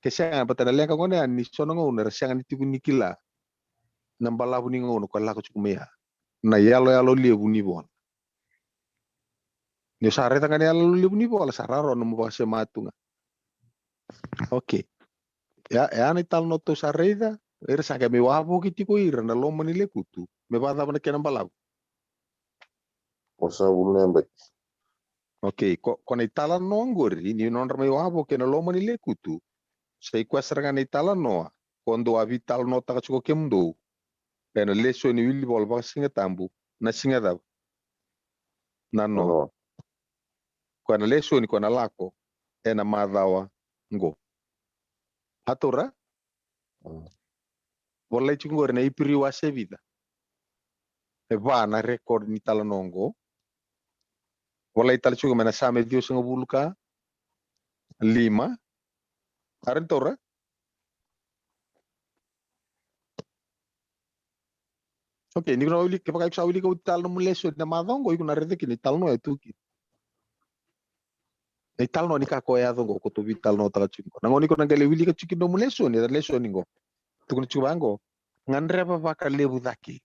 Ke sega, baleta na leqa gona yani ni so na gauna era sega ni tiko ni kila na balavu ni gauna ko lako tiko mai ya. Na iyaloyalo levu ni vola. Ni o sa raica ga na iyaloyalo levu ni vola, sa rawarawa na nomu vakasema tu ga. Okay. Ya, ya na italanoa tou sa raica, era sa qai mai wavoki tiko ira na loma ni lekutu. Me vakacava na kena balavu? Vasagavulu na yabaki. Okay, ko, ko na italanoa qori, ni nodra mai wavoki ena loma ni lekutu. Sa i koya sara ga na italanoa ko dou a veitalanoataka tiko kemudou ena lesoni wilivola vakasigatabu, na siga cava? Na noa. Noa. Koya na lesoni koya na lako ena macawa qo. A taura? Mm. Volai tiko qori na Iperiu wase vica. E va na record ni talanoa qo. Volai tale tiko mai na Same ciwasagavulu ka lima. A rawa ni taura? Okay, ni ko na wilika, kevaka iko sa wilika oti tale nomu lesoni na macawa qo, iko na raica kina italanoa e tu kina. Na italanoa ni ka ko yaco qo, ko tou veitalanoataka tiko qo. Na gauna iko na qai lai wilika tiko kina nomu lesoni, na lesoni qo. Tukuna tiko vaqo. Gadreva vakalevu cake.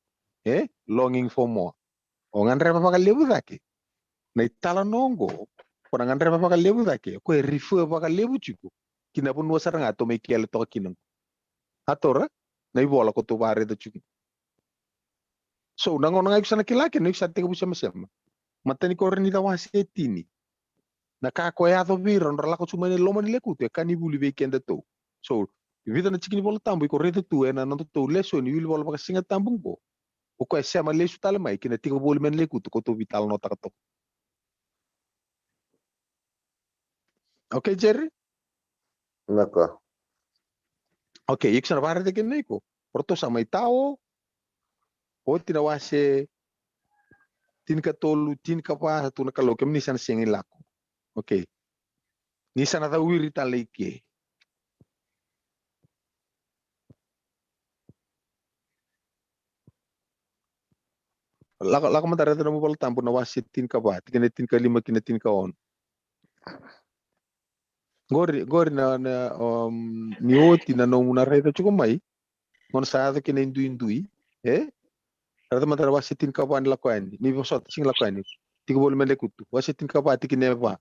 E? Longing for more. O gadreva vakalevu cake. Na italanoa qo, ko na gadreva vakalevu cake, ko e refer vakalevu tiko ki na vanua sara ga tou mai kele toka kina qo. A taura, na ivola ko tou vakaraica tiko. So, na gauna ga iko sa na kila kina, iko sa tekivu semasema. Matai ni Korinica wase e tini. Na ka ko yaco vei ira, nodra lako tiko mai na loma ni lekutu, e ka ni vuli vei kedatou. So, vica na tiki ni Vola Tabu, iko raica tu ena nodatou lesoni wilivola vakasigatabu qo. O koya e sema lesu tale mai ki na tiko voli mai na lekutu ko tou veitalanoataka toka. Okay, Jerry? Naka. Okay, iko sa na vakaraica kina iko. O ratou sa mai tao. Oti na wase tinikatolu, tinikava, sa tukuna na Kalou, kemuni sa na sega ni lako. Okay. Ni sa na cawiri tale i ke. Lako, lako mada raica na nomu Vola Tabu na wase tinikava, tikina e tinikalima ki na tinikaono. Qori, qori na, na, um, ni oti na nomu na raica tiko mai. Gauna sa yaco kina e duidui, e? Raica mada na wase tinikava ni Lako Yani. Ni vosota, sega ni Lako Yani. Tiko voli mai na lekutu. Wase tinikava, tikina e va.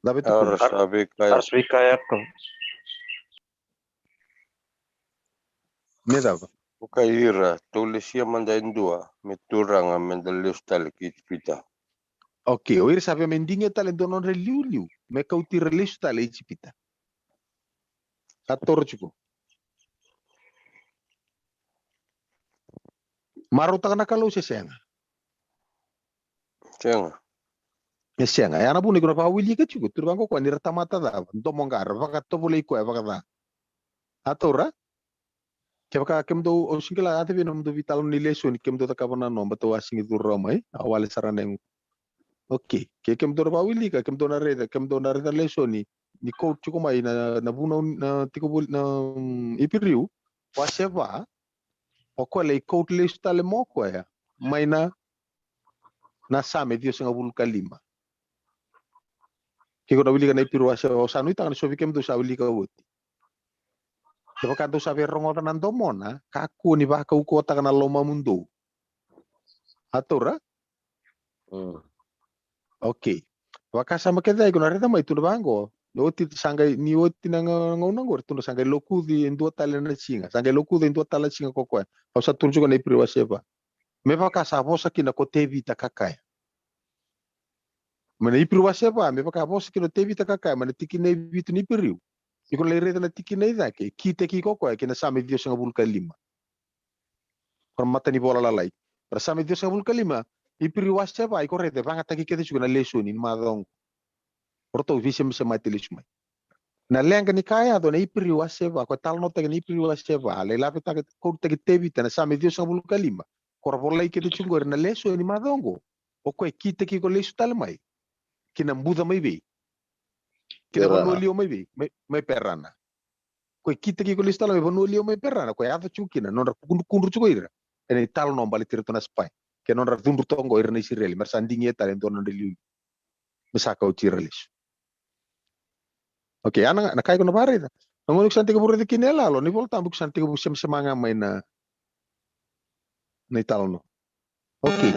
Cava e tukuna? Era sa veikaya. Era sa veikaya. Me cava? Vakaira, tou lesia mada e dua me turaga me da lesu tale ki Ijipita. Okay, o ira sa via me digia tale e dua na nodra iliuliu me kauti ira lesu tale i Ijipita. Sa toro tiko. Marautaka na Kalou se sega? Sega. E sega. E ya na vuna iko na vakawilika tiko, tukuna vaqo o koya ni ra tamata cava, domoqa, ra vakatovolei koya vakaca. A taura? Kevaka kemudou, au sega ni kila, a cava na nomudou veitalanoa ni lesoni, kemudou cakava na noba, tou a sega ni curu rawa mai, a wale sara na yago. Okay, ke kemudou na vakawilika, kemudou na raica, kemudou na raica na lesoni ni quote tiko mai na, na vunau, na tiko voli, na, mm, Iperiu wase va, o koya lai quote lesu tale mai o koya mai na, na Same ciwasagavulu ka lima. Ke ko na wilika na Iperiu wase va, au sa nuitaka ni so vei kemudou sa wilika oti. Kevaka dou sa via rogoca na domona, kakua ni vakaukauwataka na lomamudou. A taura? Mm. Okay. Vakasama kece iko na raica mai, tukuna vaqo. Ni oti sa qai, ni oti na ga-, gauna qori, tukuna sa qai lokuci e dua tale na siga. Sa qai lokuci e dua tale na siga ko koya. Au sa tukuna tiko na Iperiu wase va. Me vaka sa vosa kina ko Tevita ka kaya. Mai na Iperiu wase va, me vaka vosa kina o Tevita ka kaya, mai na tikina e vitu ni Iperiu. Iko na lai raica na tikina i cake, kitaki iko o koya ki na Same ciwasagavulu ka lima. Ko na matanivola lalai. Ra Same ciwasagavulu ka lima, Iperiu wase va, iko raica e vagataki kece tiko na lesoni ni macawa qo. O ratou veisemasemati lesu mai. Na leqa ni ka yaco ena Iperiu wase va, ko e talanoataki ena Iperiu wase va, lai lavetaki, quotetaki Tevita na Same ciwasagavulu ka lima. Ko ra volai kece tiko qori na lesoni macawa oqo. O koya e kitaki iko lesu tale mai ki na buca mai vei? Ki na vanua liwa mai vei? Mai, mai Perana. Ko e kitaki iko lesu tale mai vanua liwa mai Perana, ko e yaco tiko kina na nodra kudrukudru tiko ira ena italanoa baleti iratou na spy kei na nodra cudru toka qo ira na Isireli, me ra sa digia tale e dua na nodra iliuliu me sa kauti ira lesu. Okay, a na, na ka iko na vakaraica. Na gauna iko sa na tekivu raica kina e lalo na iVolatabu, iko sa na tekivu semasema ga mai na, na italanoa. Okay.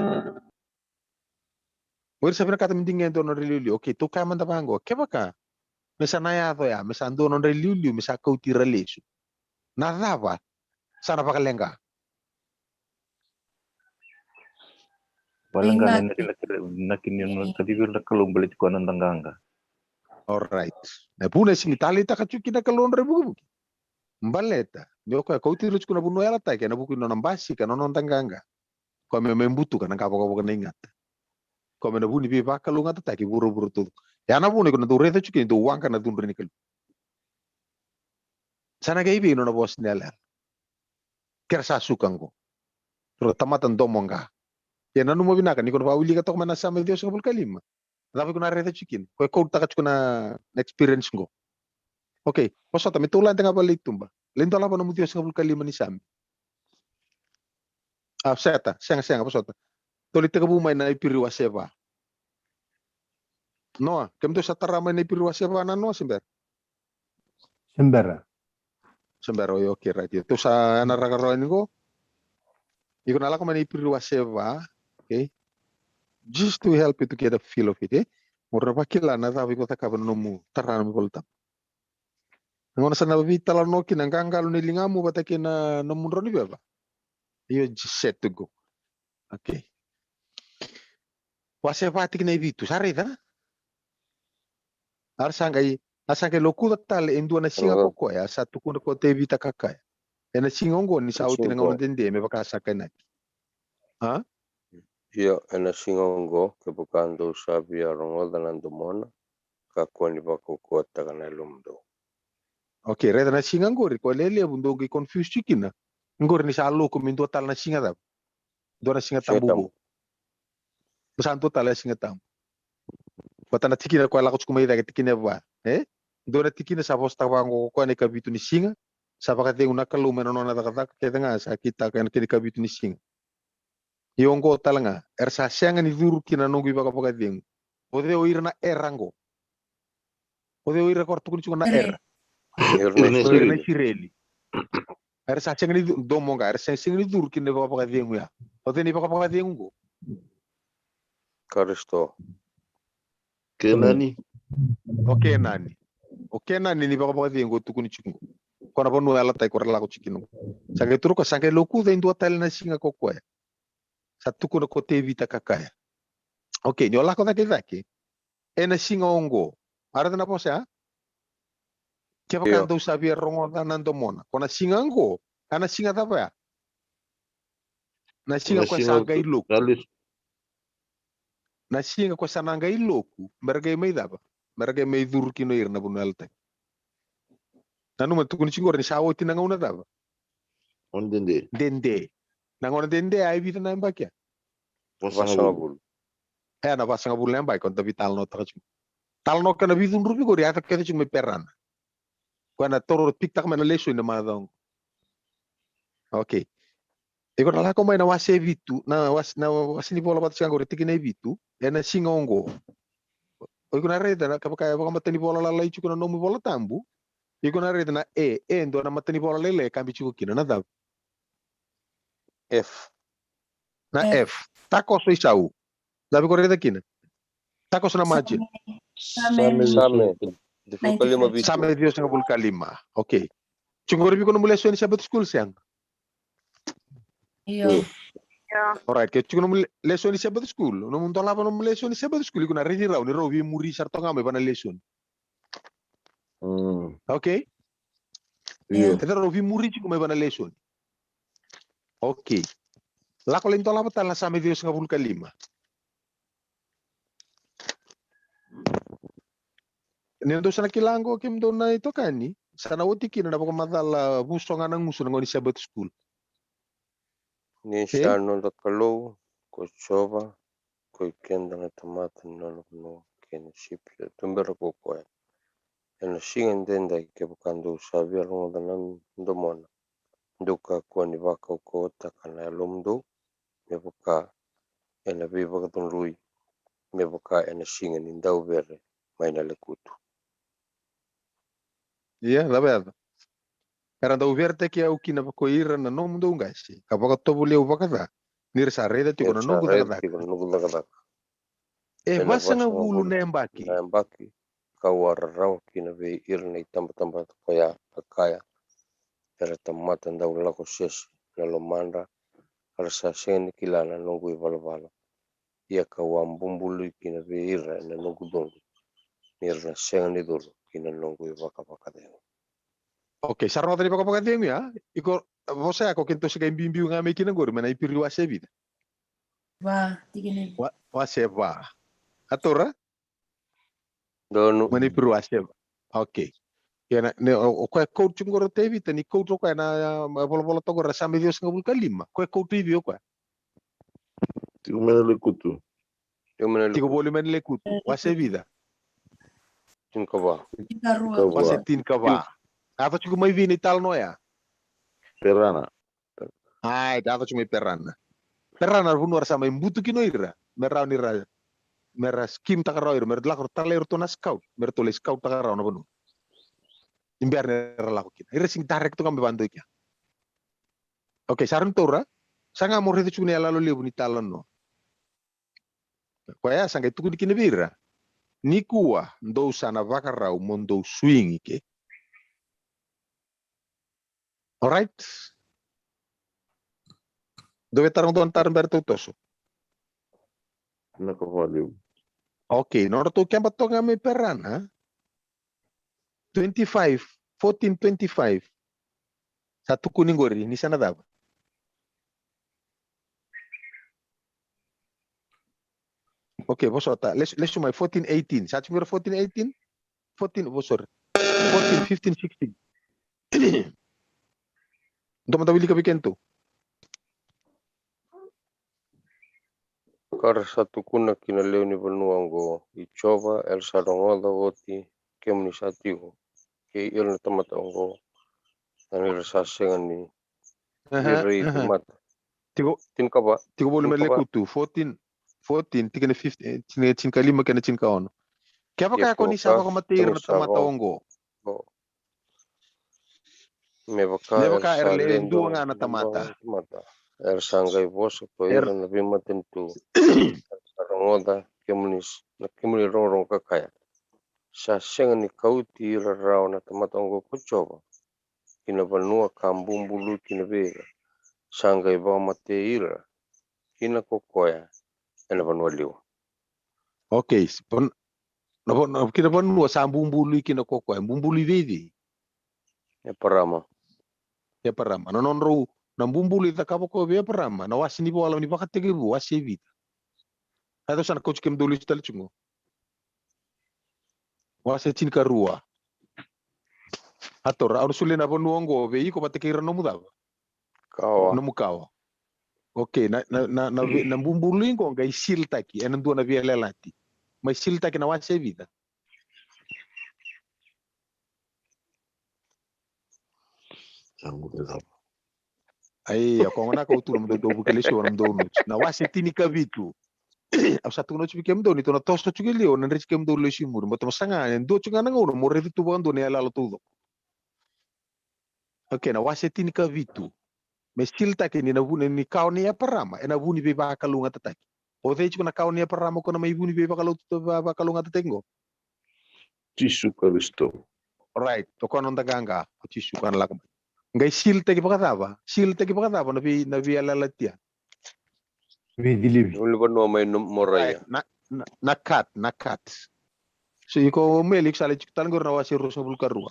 O ira sa vinakata me digia e dua na nodra iliuliu. Okay, tou kaya mada vaqo. Kevaka me sa na yaco ya, me sa dua na nodra iliuliu me sa kauti ira lesu, na cava sa na vakaleqa? Vakaleqa na inaki, inaki ni nona kacivi ira na Kalou baleti koya na noda qaqa. Alright. Na vuna e sega ni taleitaka tiko kina na Kalou na nodra ivukivuki. Baleta ni o koya kauti ira tiko na vanua yalataki ena vuku ni nona basika na noda qaqa. Koya me mai butuka na qavokavoka na igata. Koya me na vu ni veivakalougatataki vuravura taucoko. Ya na vuna iko na dau raica tiko kina ni dau waqa na cudru ni Kalou. Sa na qai vei nona vosa ni yalayala? Ke ra sa suka qo, ra tamata domo qa. Ia nanuma vinaka ni ko na vakawilika toka mai na Same ciwasagavulu ka lima. Cava iko na raica tiko kina? Ko e quotetaka tiko na, na experience qo. Okay, vosota, me tou lade ga vale i tuba. Lai dolava nomu ciwasagavulu ka lima ni Same. A, seta, sega, sega, vosota. Tou lai tekivu mai na Iperiu wase va. Noa, kemudou sa tara mai na Iperiu wase va na noa se bera? Se bera. Se bera, oi, okay, right. Io, tou sa na raka rawa yani qo. Iko na lako mai na Iperiu wase va, okay? Just to help you to get a feel of it, eh? Mo ra na vakila na cava iko cakava na nomu tara na nomu iVolatabu. Na gauna sa na veitalanoa kina na qaqalo ni ligamu vata kei na nomu drau ni veva. Io, just set to go. Okay. Wase va tikina e vitu, sa raica? A ra sa qai, a sa qai lokuca tale e dua na siga ko koya, sa tukuna ko Tevita ka kaya, ena siga oqo ni sa oti na gauna dede me vaka sa kainaki. A? Io, ena siga oqo, kevaka dou sa via rogoca na domona, kakua ni vakaukauwataka na yalomudou. Okay, raica na siga qori, ko lelevu dou qai confuse tiko kina. Qori ni sa loku me dua tale na siga cava? Dua na Siga Tabu vou. Sa dua tale na Siga Tabu. Vata na tikina koya lako tiko mai cake, tikina e va, e? Dua na tikina sa vosataka vaqo ko koya na ikavitu ni siga, sa vakacegu na Kalou mai na nona cakacaka kece ga sa kitaka ena kena ikavitu ni siga. Ia oqo tale ga, era sa sega ni curu kina na noqu ivakavakacegu. O cei o ira na era qo? O cei o ira ko ra tukuni tiko na era? O ira na Isireli. Era sa sega ni cu-, domo ga, era sa sega ni curu kina na ivakavakacegu ya. O cei na ivakavakacegu qo? Karisito. Kenani. O Kenani. O Kenani ni ivakavakacegu o tukuni tiko qo. Ko na vanua yalataki ko ra lako tiko kina qo. Sa qai turu ko sa qai lokuca e dua tale na siga ko koya. Sa tukuna ko Tevita ka kaya. Okay, ni o lako cake i cake ena siga oqo. A raica na vosa ya? Kevaka dou sa via rogoca na domona. Ko na siga oqo, a na siga cava ya? Na siga koya sa qai loku. Na siga koya sa na qai loku, me ra qai mai cava? Me ra qai mai curu kina o ira na vanua yalataki. Nanuma tukuni tiko qori ni sa oti na gauna cava? Gauna dede. Dede. Na gauna dede, a e vica na yabaki ya? Vasagavulu. E, na vasagavulu na yabaki, ko da veitalanoataka tiko. Talanoa kei na veicudruvi qori, a yaco kece tiko mai Perana. Koya na toro pikitaka mai na lesoni na macawa qo. Okay. Iko na lako mai na wase vitu, na wase, na wase ni vola vata tiko qori, tikina e vitu, ena siga oqo. O iko na raica na, kevaka e vakamatanivola lalai tiko na nomu iVolatabu, iko na raica na e, e dua na matanivola lailai e kabi tiko kina, na cava? F. Na F. Takoso i sau. Cava iko raica kina? Takoso na margin. Same. Same. Same ciwasagavulu ka lima. Okay. Tiko qori vei iko nomu lesoni Sabbath school, sega? Io. Alright, ke tiko nomu le-, lesoni Sabbath school, nomu dolava nomu lesoni Sabbath school, iko na raici rau ni rau veimuri sara toka ga mai vana lesoni. Okay? Io. Eda rau veimuri tiko mai vana lesoni. Okay. Lako lai dolava tale na Same ciwasagavulu ka lima. Ni dou sa na kila qo kemudou na itokani, sa na oti kina na vakamacala vuso ga na gusu na gauna ni Sabbath school. Ni sa noda Kalou ko Jiova, ko i keda na tamata ni nona vanua kei na sipi sa tubera ko koya. Ena siga edaidai kevaka dou sa via rogoca na domona, dou kakua ni vakaukauwataka na yalomudou, me vaka ena veivakacudrui, me vaka ena siga ni dauvere mai na lekutu. Ia, cava yaco? Era dau veretaki au kina ko ira na nomudou qase, ka vakatovolei au vakaca, ni ra sa raica tiko na noqu cakacaka. E vasagavulu na yabaki. Na yabaki kau a rarawa kina vei ira na itabatamata koya, ka kaya, era tamata dau lako sese na lomadra, ka ra sa sega ni kila na noqu ivalavala. Ia kau a bubului kina vei ira ena noqu cudru, ni ra na sega ni curu ki na noqu ivakavakacegu. Okay, sa rogoca na ivakavakacegu ya? Iko vosa ya ko keitou se qai biubiu ga mai kina qori, mai na Iperiu wase vica? Va, tikina. Wa-, wase va. A taura? Donu. Mai na Iperiu wase va. Okay. Ia na, ne, o, o koya quote tiko qori o Tevita, ni quote o koya na, a, volavola toka qori na Same ciwasagavulu ka lima. Koya quote i vei o koya? Tiko mai na lekutu. Tiko mai na lekutu. Tiko voli mai na lekutu. Wase vica? Tinikava. Tinikava. Wase tinikava. A yaco tiko mai vei na italanoa ya? Perana. Ai, yaco tiko mai Perana. Perana na vanua era sa mai butu kina o ira. Me rawa ni ra, me ra scheme taka rawa ira, me ra lako ra talai iratou na scout, me ratou lai scout taka rawa na vanua. Ni bera ni ra lako kina. Ira sega ni direct toka me vadua i kea. Okay, sa rawa ni taura. Sa ga mo raica tiko na iyaloyalo levu ni talanoa. Koya sa qai tukuni kina vei ira. Nikua, dou sa na vakarau mo dou swing i ke. Alright? Dou via taroga dua na taro bera tou toso. Na ka valevu. Okay, nodratou keba toka ga mai Perana. Twenty-five, fourteen twenty-five. Sa tukuni qori, ni sa na cava? Okay, vosota. Lesu, lesu mai fourteen eighteen. Sa tiko vei ira fourteen eighteen? Fourteen, vo-, sorry. Fourteen, fifteen, sixteen. Dou mada wilika vei kedatou. Ka ra sa tukuna ki na lewe ni vanua oqo, i Jiova, era sa rogoca oti kemuni sa tiko kei ira na tamata oqo, ia ni ra sa sega ni Aha, ira i aha. Mata. Tiko, tinikava, tiko voli mai tinikava. Lekutu, fourteen, fourteen, tikina fifteen, eh, tini-, tinikalima kei na tinikaono. Kevaka ko ni sa vakamatei ira na tamata oqo. Me vaka era sa lewe dua ga na tamata. Era sa qai vosa ko ira na veimatanitu. Era sa rogoca kemuni s-, na kemuni rogorogo ka kaya. Sa sega ni kauti ira rawa na tamata oqo ko Jiova ki na vanua ka bubului kina vei ira, sa qai vakamatei ira kina ko koya ena vanua liwa. Okay, s-, van-, na van-, na, ki na vanua sa bubului kina ko koya, bubului vei cei? Eparama. Eparama. Na nodrau, na bubului cakava ko vei Eparama, na wase ni vola ni Vakatekivu, wase vica? Ai, dou sa na kauti kemudou lesu tale tiko qo. Wase tinikarua. A taura, au na solia na vanua oqo vei iko vata kei ira na nomu cava? Kawa. Nomu kawa. Okay, na, na, na, na ve-, na bubului qo qai siltaki ena dua na veiyalayalati. Mai siltaki na wase vica? Ai, ia, ko gona ka utu na mudou dou vuki lesu na mudou notes. Na wase tinikavitu. Au sa tukuna oti vei kemudou ni tou na toso tiko i liu, na dreti kemudou lesu i muri. Mo tou saga, e dua tiko ga na gauna mo raica tu vakadua na iyaloyalo taucoko. Okay, na wase tinikavitu. Me siltaki ni na vuni ni kawa ni Eparama, ena vuni veivakalougatataki. O cei tiko na kawa ni Eparama ko na mai vuni veivakalougatataki qo? Jisu Karisito. Right, o koya noda qaqa, o Jisu ka na lako mai. Qai siltaki vakacava? Siltaki vakacava na vei, na veiyalayalati ya? Veicilivi. Veivanua mai Moraia. Right, na, na, na cut, na cut. So iko Meli, iko sa lai tiko tale qori na wase ruasagavulu ka rua.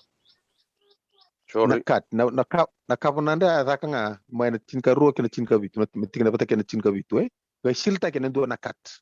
Sorry. Na cut, na, na ka, na covenant ya e caka ga mai na tinikarua kei na tinikavitu, na, na tikina vata kei na tinikavitu, e? Qai siltaki ena dua na cut.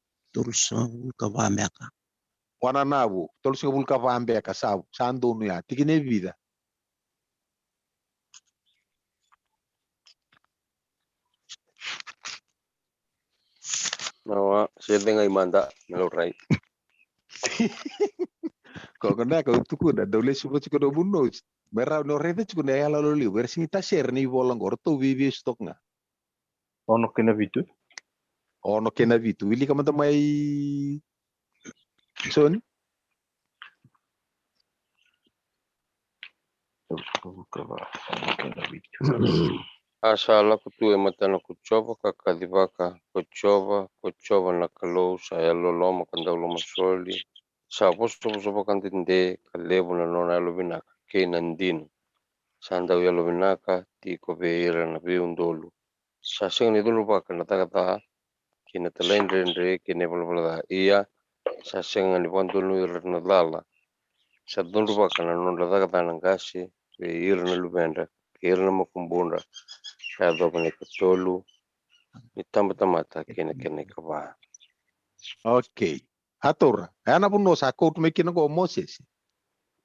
Tolusagavulu ka va beka. Wananavu, tolusagavulu ka va beka sa, sa donu ya. Tikina e vica? Nawa, se cega i mada, me laurai. Ko, ko na ka tukuna, dau lesu vata tiko na nomu notes. Me rawa ni o raica tiko na iyaloyalo levu, era sega ni tasere na ivola qo, ratou veivesu toka ga. Ono kei na vitu. Ono kei na vitu. Wilika mada mai, Soni. Ono kei na vitu. A sa lako tu e matana ko Jiova ka kacivaka, ko Jiova, ko Jiova na Kalou, sa yalololoma ka dau lomasoli, sa vosavosa vakadede ka levu na nona yalovinaka kei na dina. Sa dau yalovinaka tiko vei ira na veiudolu. Sa sega ni cudruvaka na caka ca kei na talaidredre kei na ivalavala ca. Ia, sa sega ni vakadonuya ira na cala. Sa cudruvaka na nodra caka ca na qase vei ira na luvedra kei ira na makubudra. Sa yacova na ikatolu ni tabatamata kei na kena ikava. Okay. A taura, e a na vanua sa kauta mai kina qo o Mosese.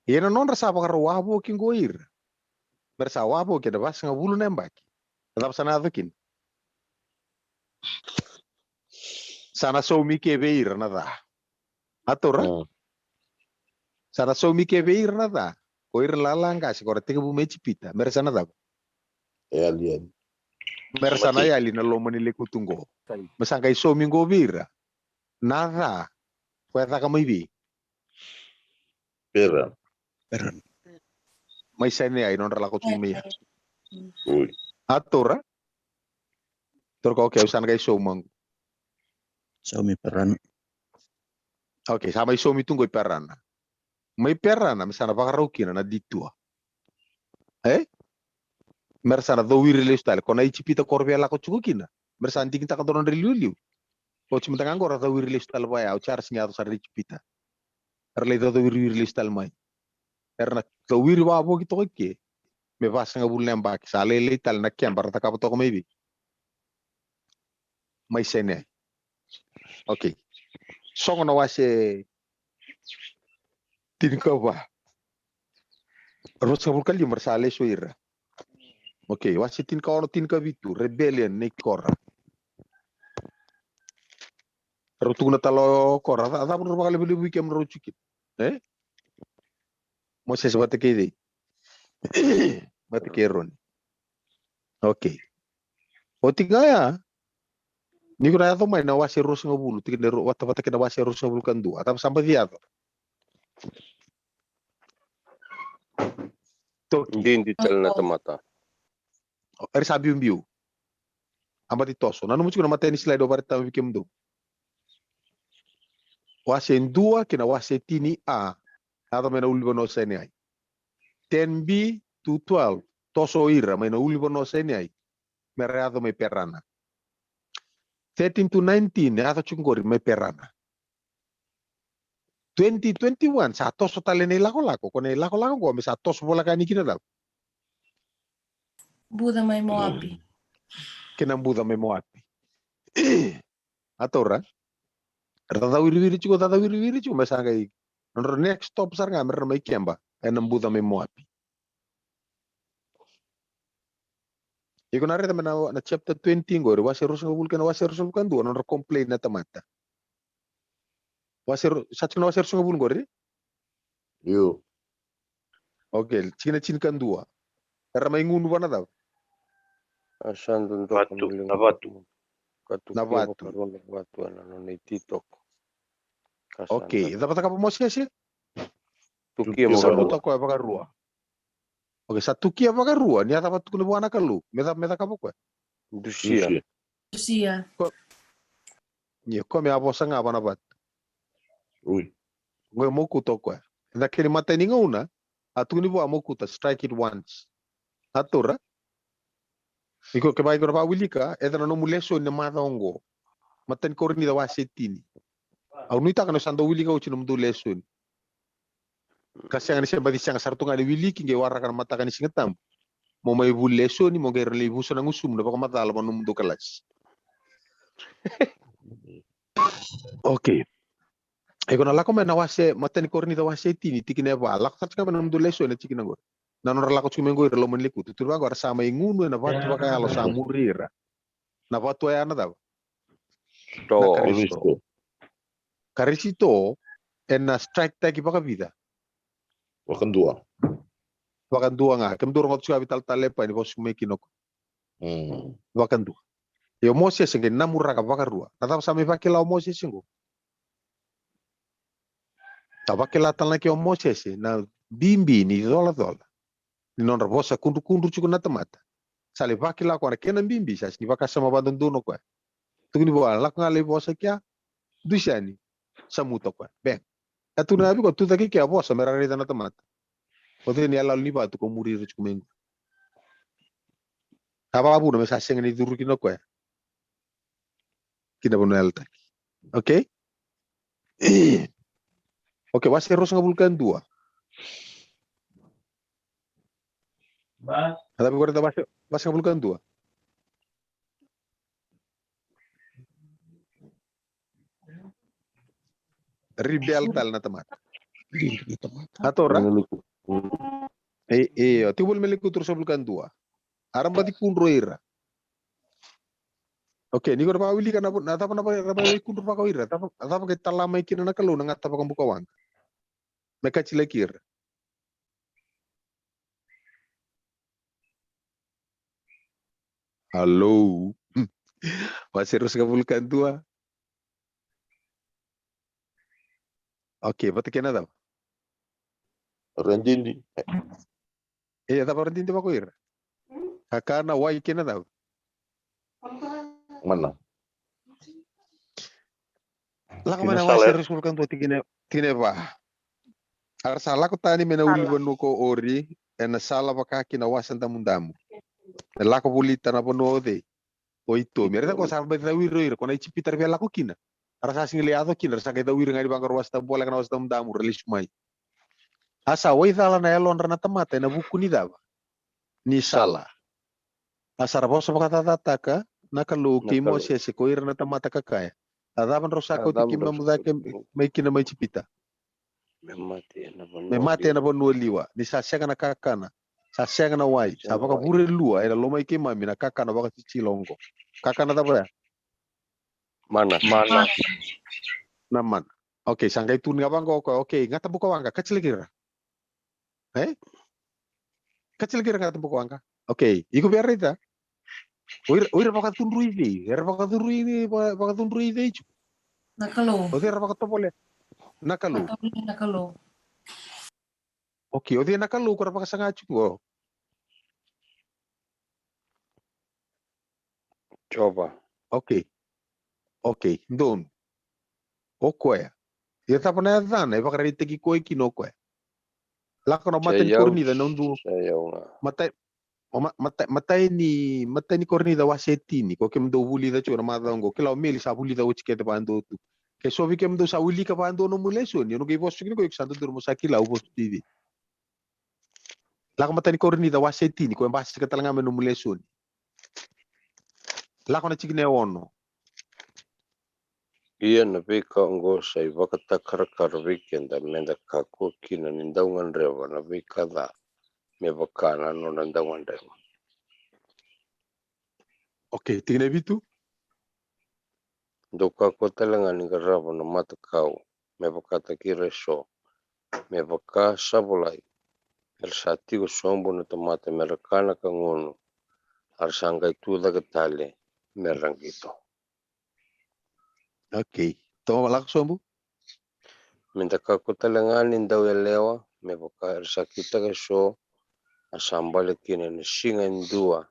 Ia na nodra sa vakarau wavoki qo ira, me ra sa wavoki ena vasagavulu na yabaki. A cava sa na yaco kina? Sa na saumi ke vei ira na ca. A taura? Mm. Sa na saumi ke vei ira na ca. Ko ira na lala qase ko ra tekivu mai Ijipita, me ra sa na cava? E yali, yali. Me ra sa na yali na loma ni lekutu qo. Me sa qai saumi qo vei ira na ca. Ko e caka mai vei? Perana. Perana. Mai Sainai, nodra lako tu mai ya. Oi. A taura? Taura ka, okay, au sa na qai sauma qo. Saumi Perana. Okay, sa mai saumi tu qo i Perana. Mai Perana, me sa na vakarau kina na detour. E? Me ra sa na cowiri lesu tale. Ko na Ijipita ko ra via lako tiko kina, me ra sa digitaka dua na nodra iliuliu. Oti mada ga qo ra cowiri lesu tale vaya, oti ya ra sega ni yaco sara i Ijipita. Ra lai cowiri lesu tale mai. Era na cowiri wavoki toka i ke me vasagavulu na yabaki, sa lailai tale na keba ra cakava toka mai vei? Mai Sainai. Okay. Sogo na wase tinikava. Ruasagavulu ka lima ra sa lesu ira. Okay, wase tinikaono, tinikavitu, rebellion nei Kora. Rau tukuna tale o Kora, a ca, a cava drau vakalevulevu i kemudrau tiko kina? E? Mosese vata kei cei? Vata kei Eroni. Okay. Oti ga ya, Ni ko na yaco mai na wase ruasagavulu, tikina e rua, vata, vata kei na wase ruasagavulu ka dua. A cava sa baci yaco? Toki. Didi tale na tamata. O, era sa biubiu. A baci toso. Nanuma tiko na matai ni slide au vakaraitaka vei kemudou. Wase dua kei na wase tini A. Yaco mai na ulunivanua o Saineai. Ten B to twelve. Toso ira mai na ulunivanua o Saineai. Me ra yaco mai Perana. Thirteen to nineteen, yaco tiko qori mai Perana. Twenty twenty-one, sa toso tale na ilakolako, ko na ilakolako qo, me sa toso voleka yani kina cava? Buca mai Moapi. Kei na buca mai Moapi. A taura. Ra cawiriwiri tiko, cawiriwiri tiko, me sa qai. Nodra next stop sara ga, me ra mai keba, ena buca mai Moapi. Iko na raica mai na, na chapter twenty qori, wase ruasagavulu kei na wase ruasagavulu ka dua, nodra complain na tamata. Wase ru-, sa tiko na wase ruasagavulu qori? Io. Okay, tikina tinikadua. Era mai gunu vua na cava? A sa dodoka. Vatu, na vatu. Ka tukia vakarua na vatu ena nona ititoko. Ka sa. Okay, cava cakava o Mosese? Tukia vakarua. Sa buta koya vakarua. Okay, sa tukia vakarua, ni a cava tukuna vua na Kalou? Me ca-, me cakava o koya? Dusia. Dusia. Ko-, ia, koya me a vosa ga vua na vatu. Ui. Qo e mokuta o koya. Ena kena imatai ni gauna, a tukuni vua mokuta, strike it once. A taura. Iko kevaka iko na vakawilika, eda na nomu lesoni na macawa oqo. Matai ni Korinica wase tini. Au nuitaka ni sa dau wilika oti nomudou lesoni. Ka sega ni se baci sega sara tu ga ni wiliki qai waraka na mataka ni Siga Tabu. Mo mai vuli lesoni, mo qai ra lai vusa na gusumu na vakamacala vua nomudou kalasi. Okay. Iko na lako mai na wase, matai ni Korinica wase tini, tikina e va. Lako sara tiko mai na nomudou lesoni na tikina qori. Na nodra lako tiko mai qori, loma ni lekutu. Tukuna vaqo, era sa mai gunu ena vatu vakayalo sa muri ira. Na vatu oya na cava? To. Na Karisito. Karisito, ena strike taki vakavica? Vakadua. Vakadua ga. Kemudou rogoca tiko a vitalatala e pai ni vosa mai kina o koya. Mm. Vakadua. Io, Mosese qai namuraka vakarua. Na cava sa mai vakila o Mosese qo? Sa vakila tale na ke o Mosese na bibi ni colacola ni nodra vosa kudrukudru tiko na tamata. Sa lai vakila koya na kena bibi, sa sega ni vakasama vakadodonu o koya. Tukuni vua, lako ga lai vosa kea, dusia ni, sa muta o koya. Bem. A tukuna vei koya, tucake kea, vosa me ra raica na tamata. O cei na iyaloyalo ni vatu ko muri ira tiko mai qo? A vakavuna me sa sega ni curu kina o koya ki na vanua yalataki. Okay? Okay, wase ruasagavulu ka dua. A cava qori na wase, wase ruasagavulu ka dua? Rebel tale na tamata. A taura? E, e, o tiko voli me leku ruasagavulu ka dua. A ra baci kudro ira. Okay, ni ko na vakawilika na, na cava na va-, ra baci kudro vaka o ira. Cava, cava qai tala mai kina na Kalou na gata vakabukawaqa me katilaki ira? Hello. Wase ruasagavulu ka dua. Okay, vata kei na cava? Ra didi. E, cava ra didi vaka o ira? Kakana, wai kei na cava? Mana. Lako mai na wase ruasagavulu ka dua tikina, tikina e va. A ra sa lako tani mai na ulunivanua ko Ori, ena sala vaka ki na Wasa Damudamu. E lako volita na vanua o cei? O Itomi. Era sa qai sa mai cawiri o ira, ko na Ijipita ra via lako kina. A ra sa sega ni lai yaco kina, ra sa qai cawiri ga ni vaqara Wasa Damu, voleka na Wasa Damudamu, ra lesu mai. A sa waicala na yalodra na tamata ena vuku ni cava? Ni sala. A sa ra vosa vakacacataka na Kalou kei Mosese ko ira na tamata ka kaya, a cava drau sa kauti keimami cake mai kina mai Ijipita? Me mate ena vanua liwa. Ni sa sega na kakana, sa sega na wai, sa vakavure lua ena loma i keimami na kakana vakatitilo oqo. Kakana cava ya? Mana. Mana. Na mana. Okay, sa qai tukuni ga vaqo o koya, okay, gata bukawaqa, katilaki ira. E? Katilaki ira, gata bukawaqa. Okay, iko via raica. O ira, o ira vakacudrui cei? Era vakacudrui ni, va-, vakacudrui cei tiko? Na Kalou. O cei era vakatovolea? Na Kalou. Vakatovolea na Kalou. Okay, o cei na Kalou ko ra vakasaga tiko? Jiova. Okay. Okay, donu. O koya. Ia cava na yacana e vakaraitaki koya kina o koya? Lako na matai ni Korinica na udolu. Matai, o ma-, matai, matai ni, matai ni Korinica wase tini, ko kemudou vulica tiko na macawa oqo, kila o Meli sa vulica oti kece vakadua tu. Ke so vei kemudou sa wilika vakadua nomu lesoni, au na qai vosa tiko ni ko iko sa dodonu mo sa kila au vosa tiko. Lako matai ni Korinica wase tini, ko e basika tale ga me nomu lesoni. Lako na tikina e ono. Ia na veika oqo sa ivakatakarakara vei keda, meda kakua kina ni dau gadreva na veika ca me vaka na nona dau gadreva. Okay, tikina e vitu. Dou kakua tale ga ni qarava na matakau me vakataki ira eso, me vaka sa volai, era sa tiko sobu na tamata me ra kana ka gunu, a ra sa qai tu cake tale me ra qito. Okay. Tomo lako sobu. Meda kakua tale ga ni dau yalewa, me vaka era sa kitaka eso, a sa bale kina na siga e dua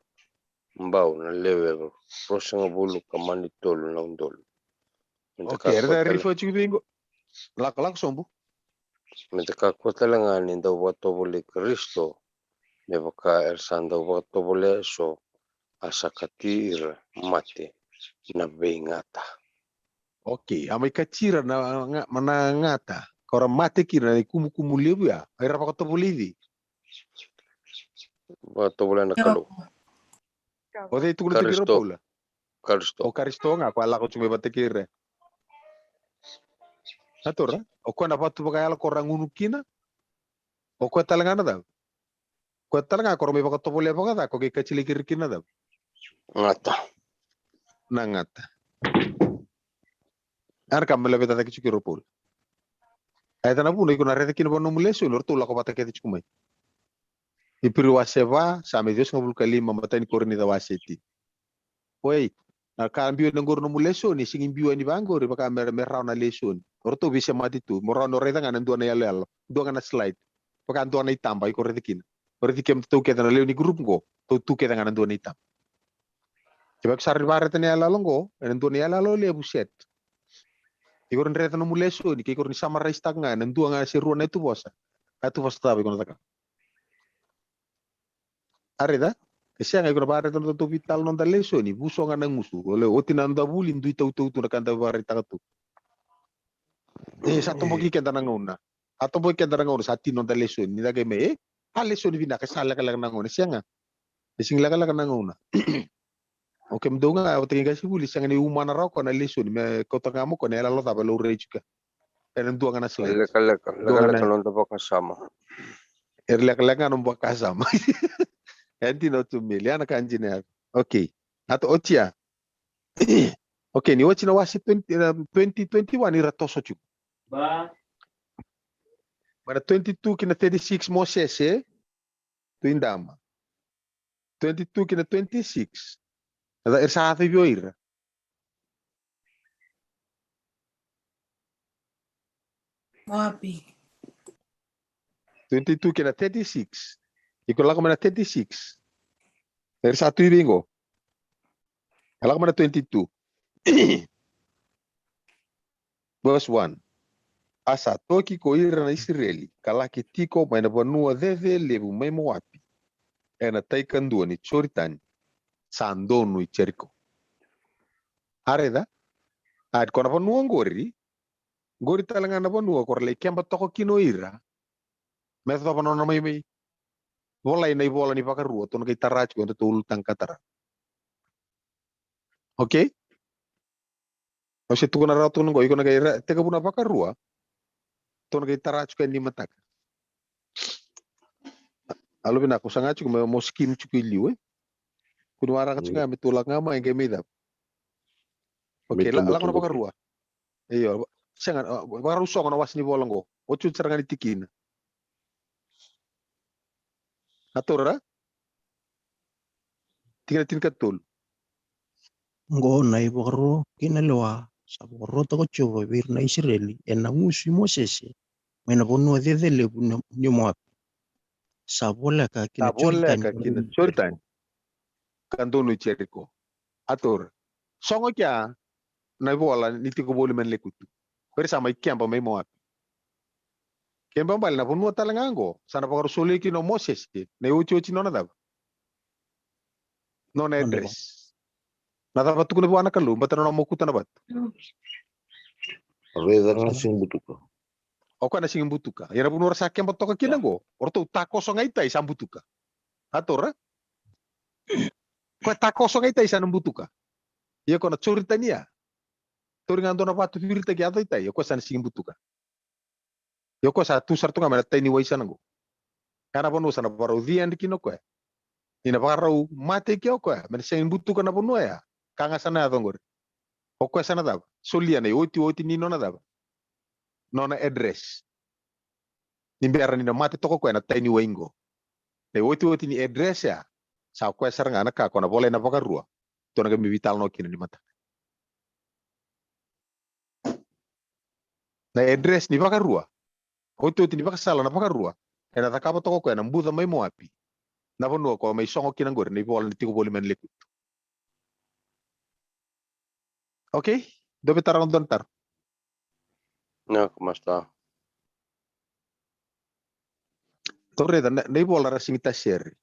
bau na lewe ruasagavulu ka mani tolu na udolu. Okay, era sa rifo tiko vei qo. Lako, lako sobu. Meda kakua tale ga ni dau vakatovolei Karisito, me vaka era sa dau vakatovolea eso, a sa kati ira mate na veigata. Okay, a mai kati ira na, na, na gata. Ka ra mate kina na ikumukumu levu ya. Era vakatovolei cei? Vakatovolea na Kalou. O cei tukuna tiko ira o Paula? Karisito. O Karisito ga, ko a lako tu mai vata kei ira. Na tora, o koya na vatu vakayalo ko ra gunu kina. O koya tale ga na cava? Koya tale ga ko ra mai vakatovolea vakaca, ko qai katilaki ira kina na cava? Gata. Na gata. Era ka me laveta cake tiko kei ira o Paula. A yaca na vuna iko na raica kina va nomu lesoni, o ratou lako vata kece tiko mai. Iperiu wase va, Same ciwasagavulu ka lima, matai ni Korinica wase tini. Oi, na ka biu yani qori nomu lesoni, e sega ni biu yani vaqori vaka me, me rawa na lesoni. O ratou veisemati tu, mo rawa ni o raica ga na dua na iyaloyalo, dua ga na slide, vaka dua na itaba, iko raica kina. O raici kemudou kece na lewe ni group qo, tou tu kece ga na dua na itaba. Kevaka sa raica na iyaloyalo qo, ena dua na iyaloyalo levu set. Iko rawa ni raica nomu lesoni, ke iko rawa ni summarize-taka ga ena dua ga se rua na ituvosa. Na ituvosa cava iko na cakava? A raica? E sega, iko na vakaraica na nodatou veitalanoa, noda lesoni, vu so ga na gusu. Oti na noda vuli, dui tautau tu na ka da vakaraitaka tu. E sa toboki keda na gauna. A toboki keda na gauna sa tini noda lesoni. Ni cake mai, e? A lesoni vinaka, e sa lekaleka na gauna. E sega. E sega ni lekaleka na gauna. O kemudou ga vata kei qasenivuli, sega ni umana rawa o koya na lesoni me kauta ga mai o koya na iyaloyalo cava e laurai tiko. Ena dua ga na slide. Lekaleka, lekaleka na noda vakasama. Era lekaleka ga na nomu vakasama. E dina o Tumeli, ya na ka dina ya. Okay. Oti ya. Okay, ni oti na wase twenty, twenty twenty-one ira toso tiko. Mai na twenty-two ki na thirty-six Mosese, Tuidama. Twenty-two ki na twenty-six. Era sa yaco i vei o ira? Moapi. Twenty-two ki na thirty-six. Iko lako mai na thirty-six. Era sa tu i vei qo? Lako mai na twenty-two. Verse one. A sa toki ko ira na Isireli ka laki tiko mai na vanua cecelevu mai Moapi, ena tai kadua ni Joritani, sa donu i Jeriko. A raica? A ko na vanua qori, qori tale ga na vanua ko ra lai keba toka kina o ira. Me yacova na nona mai, mai volai na ivola ni Vakarua, tou na qai tara tiko, eda tou ulutaga ka tara. Okay? Au se tukuna rawa tu qo, iko na qai ra-, tekivu na Vakarua. Tou na qai tara tiko yani mataka. Alo vinaka, ko saga tiko me mo skim tiko i liu, e? Kua ni waraka tiko ga me tou lako ga mai, qai mai cava? Okay, lako na Vakarua. Io, sega, a, vakarau sogo na wase ni vola qo. Oti, oti sara ga ni tikina. A taura? Tikina tinikatolu. Oqo na ivakaro kei na lewa sa vakarota ko Jiova vei ira na Isireli ena gusu i Mosese mai na vanua cecelevu ni Moapi, sa voleka ki na Joritani, ka donu i Jeriko. A taura, sogo kea na ivola ni tiko voli mai na lekutu. Ko ira sa mai keba mai Moapi. Keba bale na vanua tale ga oqo sa na vakarau solia kina o Mosese na iotioti ni nona cava? Nona address. Na cava tukuna vua na Kalou, bata na nona mokuta na vatu? Raica ga na sigi butuka. O koya na sigi butuka. Ia na vanua ra sa keba toka kina oqo, o ratou takoso ga i tai sa butuka. A taura? Koya takoso ga i tai sa na butuka. Ia ko na Joritani ya, tauri ga dua na vatu viritaki yaco i tai, o koya sa na sigi butuka. Ia o koya sa tu sara tu ga mai na tai ni wai sa na qo. Ka na vanua sa na vakarau the end kina o koya. Ni na vakarau mate kea o koya, me na sega ni butuka na vanua ya, ka ga sa na yaco oqori. O koya sa na cava? Solia na iotioti ni nona cava? Nona address. Ni bera ni na mate toka o koya na tai ni wai qo. Na iotioti ni address ya, sa o koya sara ga na ka ko na volai na vakarua. Tou na qai mai veitalanoa kina ni mataka. Na address ni vakarua, otioti ni vakasala na vakarua, ena cakava toka o koya na buca mai Moapi, na vanua ko mai sogo kina oqori na ivola ni tiko voli mai na lekutu. Okay? Dou via taro, dou na taro. Na, ko masta. Tou raica na, na ivola ra sigi tasere.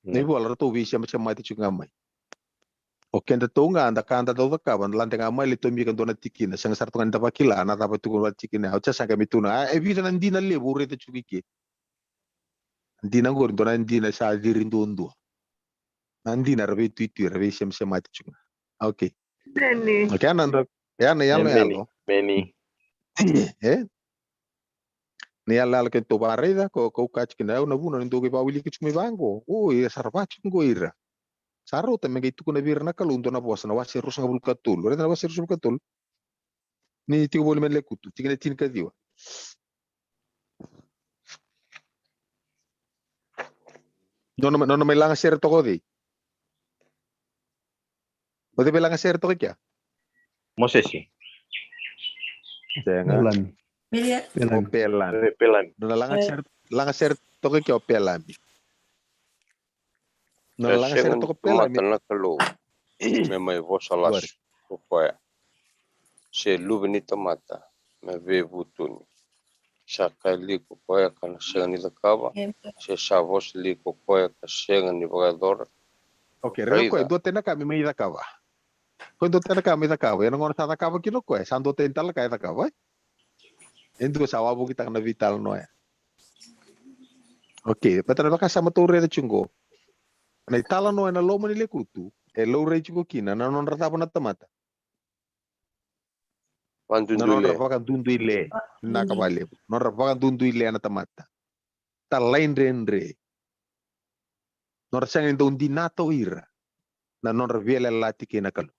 Na ivola ratou veisemasemati tiko ga mai. O kedatou ga da ka da dau cakava, da lade ga mai, lai tomika dua na tikina, sega sara tu ga ni da vakila na cava e tukuna na tikina. Au sa saga me tukuna, a, e vica na dina levu au raica tiko i ke. Dina oqori, dua na dina sa ciri duadua. Na dina ra veituitui, ra veisemasemati tiko ga. Okay. Meni. Okay, a na dra-, e a na yalo, yalo. Meni. E? Ni yaloyalo keitou vakaraica, ko, ko kaya tiko kina, au na vuna ni dou qai vakawilika tiko mai vaqo. O, ira sa ra vaka tiko qo ira. Sa rauta me qai tukuna vei ira na Kalou dua na vosa, na wase ruasagavulu ka tolu. Raica na wase ruasagavulu ka tolu. Ni tiko voli mai na lekutu, tikina tinikaciwa. Nona mai, nona mai lagasere toka o cei? O cei mai lagasere toka i kea? Mosese. Sega. Pelami. Pelami. O Pelami. E, Pelami. Nona lagasere, lagasere toka i kea o Pelami. Nona lagasere toka o Pelami. E sega ni tamata na Kalou me mai vosa lasu ko koya, se luve ni tamata me veivutuni. Sa kaya li ko koya ka na sega ni cakava, se sa vosa li ko koya ka sega ni vakayacora? Okay, raica o koya e duatani na ka me mai cakava. O koya e duatani na ka me mai cakava. Ia na gauna sa cakava kina o koya, sa duatani tale na ka e cakava, e? E dua sa wavokitaka na veitalanoa ya. Okay, baleta na vakasama tou raica tiko qo, na italanoa ena loma ni lekutu e laurai tiko kina na nodra cava na tamata? Vakadudui. Na nodra vakadudui le. Vinaka vakalevu. Nodra vakadudui le na tamata. Talaidredre. Nodra sega ni dau dinata o ira na nodra veiyalayalati kei na Kalou.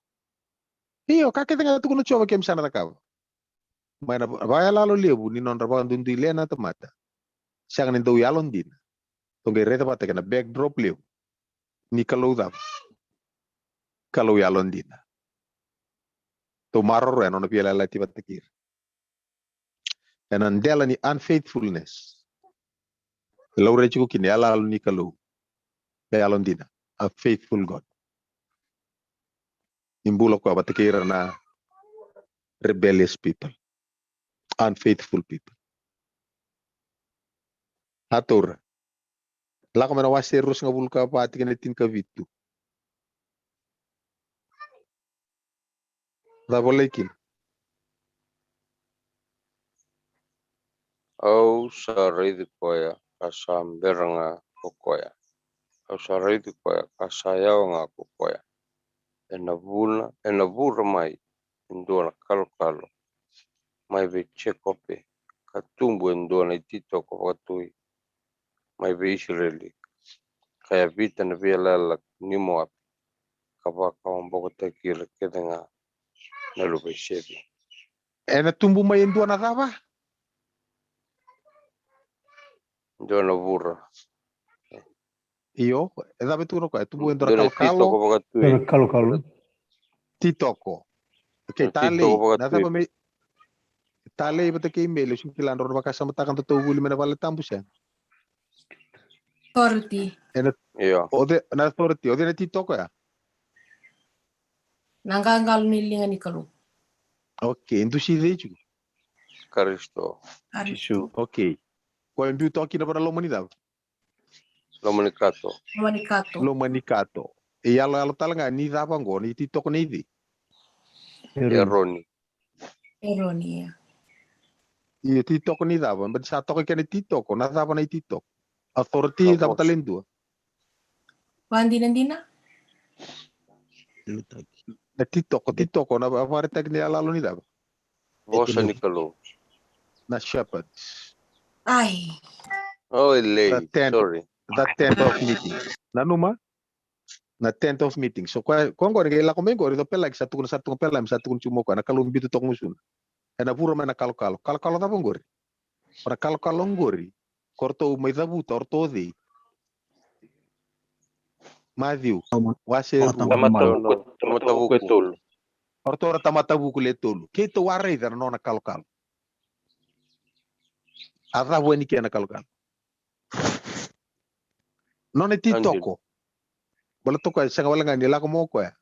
Io, ka kece ga e tukuna o Jiova keimami sa na cakava. Mai na vakayaloyalo levu ni nodra vakadudui le na tamata, sega ni dau yalodina. Tou qai raica vata kei na backdrop levu ni Kalou cava? Kalou yalodina. Tou maroroya na nona veiyalayalati vata kei ira. Ena dela ni unfaithfulness, e laurai tiko kina na iyaloyalo ni Kalou. Na yalodina, a faithful God. Ni bula o koya vata kei ira na rebellious people, unfaithful people. A taura. Lako mai na wase ruasagavulu ka va, tikina tinikavitu. Cava volai kina? Au sa raici koya ka sa bera ga ko koya. Au sa raici koya ka sa yawa ga ko koya. Ena vuna, ena vura mai e dua na kalokalo mai vei Jekope, ka tubu e dua na ititoko vakatui mai vei Isireli, ka yavita na veiyalayalati ni Moapi, ka vakawabokotaki ira kece ga na luve i Sevi. Ena tubu mai e dua na cava? Dua na vura. Io, e cava e tukuna o koya? E tubu e dua na kalokalo. Titoko vakatui. Dua na kalokalo. Titoko. Okay, talei. Na cava me talei vata kei Meli, au sega ni kila, drau na vakasamataka na tauvuli mai na vale tabu se? Authority. Ena, io. O cei na authority, o cei na titoko ya? Na qaqalo ni liga ni Kalou. Okay, dusi cei tiko? Karisito. Jisu. Okay. Koya e biu toka kina vua na loma ni cava? Loma ni kato. Loma ni kato. Loma ni kato. E yaloyalo tale ga ni cava oqo, ni titoko nei cei? Eroni. Eroni, ia. Io, titoko ni cava? Baleta sa toka kina titoko, na cava na ititoko? Authority, cava tale e dua? Vakadinadina? Na titoko, titoko, na vakaraitaki ni yaloyalo ni cava? Vosa ni Kalou. Na shepherds. Ai. Oh, e lei. The tent, sorry. The tent of meeting. Nanuma? Na tent of meeting. So, koya, koya oqori qai lako mai oqori, o Pelagi sa tukuna, sa tukuna Pelami, sa tukuna tiko mai o koya, na Kalou biuta toka gusuna. Ena vura mai na kalokalo. Kalokalo cava oqori? O na kalokalo oqori, ko ratou mai cavuta, o ratou o cei? Maciu, wase e rua. Tamata vuku, tamata vuku e tolu. O ratou era tamata vuku le tolu. Keitou a raica na nona kalokalo. A cava yani kina na kalokalo? Nona ititoko. Baleta o koya e sega wale ga ni lako mai o koya.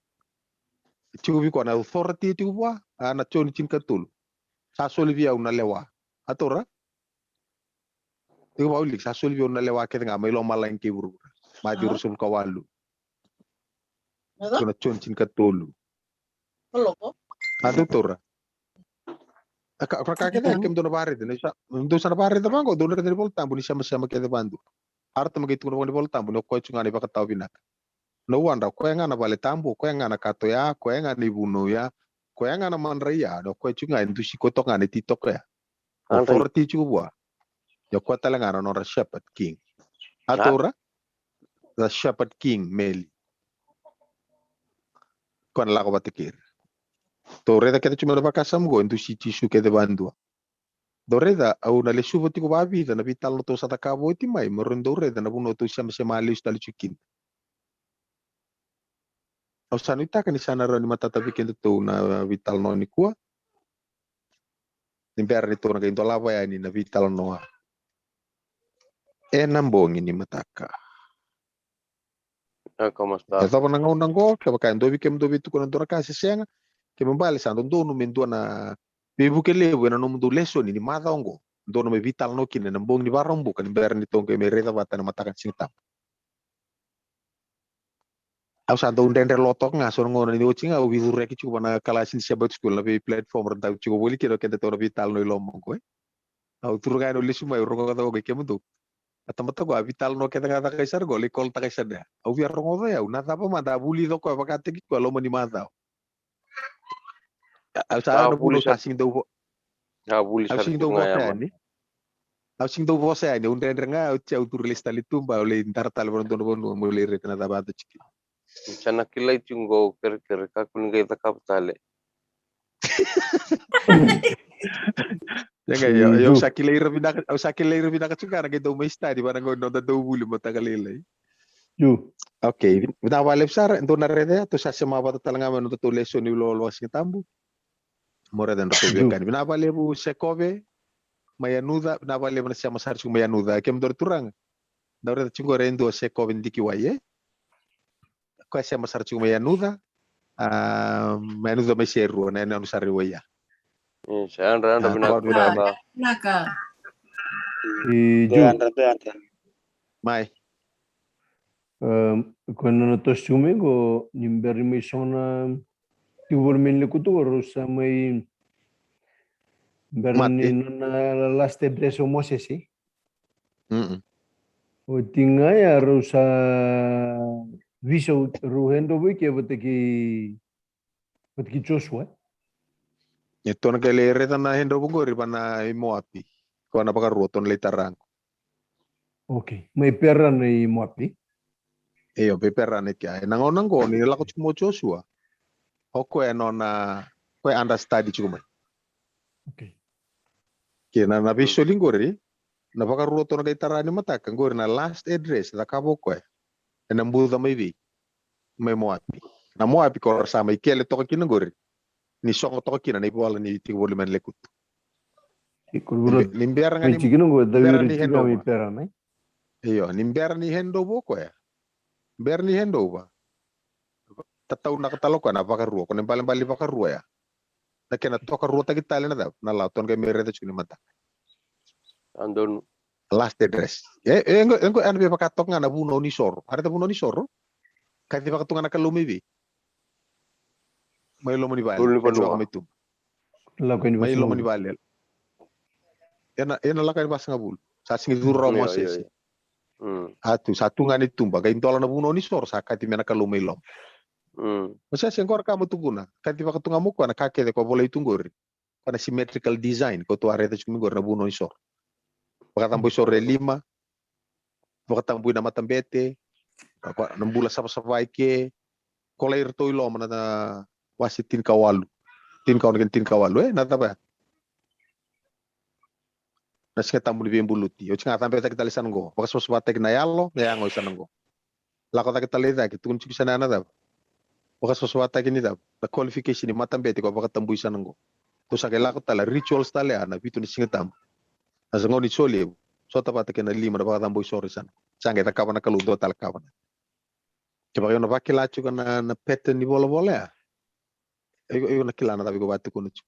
Tiko vei koya na authority tiko vua, a, na Joni tinikatolu. Sa soli vei au na lewa. A taura? Tiko vakauliki, sa soli vei au na lewa kece ga mai lomalagi kei vuravura. Maciu ruasagavulu ka walu. Tiko na Joni tinikatolu. A dou taura. A ka, ka kece kemudou na vakaraica, ni sa, dou sa na vakaraica vaqo, dou na raica na iVolatabu ni semasema kece vadua. A rata me qai tukuna vaka ni iVolatabu ni o koya tiko ga na ivakatawa vinaka. Na wandra, o koya ga na vale tabu, o koya ga na kato ya, o koya ga na ivunau ya, o koya ga na madrai ya, o koya tiko ga e dusi koya toka ga na ititoko ya. Authority tiko vua. Ia o koya tale ga na nodra shepherd king. A taura? The shepherd king, Meli. Koya na lako vata kei ira. Tou raica kece tiko mai na vakasama qo, e dusi Jisu kece vadua. Dou raica, au na lesuva tiko vavica na veitalanoa tou sa cakava oti mai, me rawa ni dou raica na vanua tou semasema lesu tale tiko kina. Au sa nuitaka ni sa na rawa ni matata vei kedatou na veitalanoa nikua. Ni bera ni tou na qai dolava yani na veitalanoa ena bogi ni mataka. E cava na gauna oqo, kevaka e dua vei kemudou via tukuna e dua na ka se sega, kena ibalebale sa dodonu me dua na veivuke levu ena nomudou lesoni ni macawa oqo. Dou na mai veitalanoa kina ena bogi ni Vakaraubuka ni bera ni tou qai mai raica vata ena mataka ni Siga Tabu. Au sa dau dredre lo toka ga, so na gauna ni oti ga au veicuraki tiko vua na kalasi ni Sabbath School, na vei platform ra dau tiko voli kina o kedatou na veitalanoa i loma oqo, e. Au curu ga yani, au lesu mai, au rogoca oqo i kemudou. A tamata qo a veitalanoa kece ga caka i sara qo, lai kolotaka i sara ya. Au via rogoca ya, au na cava mada a vulica o koya vakataki koya loma ni macawa. Au sa na vuli sa sigi dau vo-, au sigi dau vosa yani. Au sigi dau vosa yani, au dredre ga, au tia, au curu lesu tale i tuba, au lai dara tale vua na dua na vanua meu lai raica na cava yaco tiko. Sa na kilai tiko qo, kerekere, kakua ni qai cakava tale. Ia ga, io, io, au sa kilai ira vinaka, au sa kilai ira vinaka tiko ga na qai dau mai study vua na gauna ni noda dau vuli mataka lailai. Io. Okay, vinaka vakalevu sara, dou na raica ya, tou sa sema vata tale ga mai na nodatou lesoni ni ulolo vakasigatabu. Mo raica na nodatou veiwekani. Vinaka vakalevu Sekove mai Yanuca, vinaka vakalevu na sema sara tiko mai Yanuca. Kemudou na turaga. Dau raica tiko qori e dua Sekove Dikiwai, e? Koya sema sara tiko mai Yanuca, a, mai Yanuca mai Serua, na yanuyanu sara i Waia. Isa, yadra, yadra, a, vinaka, vinaka. Vinaka. E, Ju. Yadra, yadra. Mai. Em, koya na nona toso tiko mai qo, ni bera ni mai sogo na tiko voli mai na lekutu qo, rau sa mai bera ni nona last address o Mosese. Mm-mm. Oti ga ya rau sa veisau, rau hand over i ke vata kei, vata kei Joshua. E, tou na qai lai raica na hand over qori vua na i Moapi. Koya na vakarua tou na lai tara qo. Okay, mai Perana i Moapi. Io, mai Perana i kea. Ena gauna qo ni lako tiko mai o Joshua, o koya e nona, koya understudy tiko mai. Okay. Kei na, na veisoli qori, na vakarua tou na qai tara ni mataka qori, na last address e cakava o koya. Ena buca mai vei? Mai Moapi. Na Moapi ko ra sa mai kele toka kina qori. Ni sogo toka kina na ivola ni tiko voli mai na lekutu. Ni be-, ni bera ga ni, bera ni handover. Io, ni bera ni handover o koya. Bera ni handover. Tataunaka tale o koya na vakarua, ko na ibalebale ni vakarua ya. Na kena tokaruataki tale na cava, na lawa, tou na qai mai raica tiko ni mataka. Last address. E, e, qo, e, qo, ena via vaka toka ga na vunau ni soro. A raica vunau ni soro? Kacivaka tu ga na Kalou mai vei? Mai loma ni vale. Kacivaka mai tuba. Mai loma ni vale. Ena, ena Lako Yani vasagavulu. Sa sigi curu rawa Mosese. A tu, sa tu ga ni tuba. Qai dola na vunau ni soro, sa kaci mai na Kalou mai loma. Mosese, qo ra ka mo tukuna. Kacivaka tu ga mo koya na ka kece ko volai tu qori. Ko na symmetrical design, ko tou a raica tiko mai qori na vunau ni soro. Vakacaboi soro e lima, vakatabui na matabete, na bula savasava i ke, ko lai iratou i loma na, na wase tinikawalu. Tinikaono kei na tinikawalu, e, na cava ya? Na Siga Tabu ni veibuluti. Oti ga cabetaki tale sa na qo. Vakasavasavataki na yalo, na yago e sa na qo. Lako cake tale i cake, tukuni tiko sa na ya na cava? Vakasavasavataki ni cava? Na qualification ni matabete ko vakatabui sa na qo. Tou sa qai lako tale, rituals tale ya na vitu na Siga Tabu. Na sa gauna ni solevu, sota vata kei na lima na vakacaboi soro i sa na qo. Sa qai cakava na Kalou dua tale covenant. Kevaka iko na vakila tiko na, na pattern ni volavola ya. Iko, iko na kila na cava iko vatukuna tiko.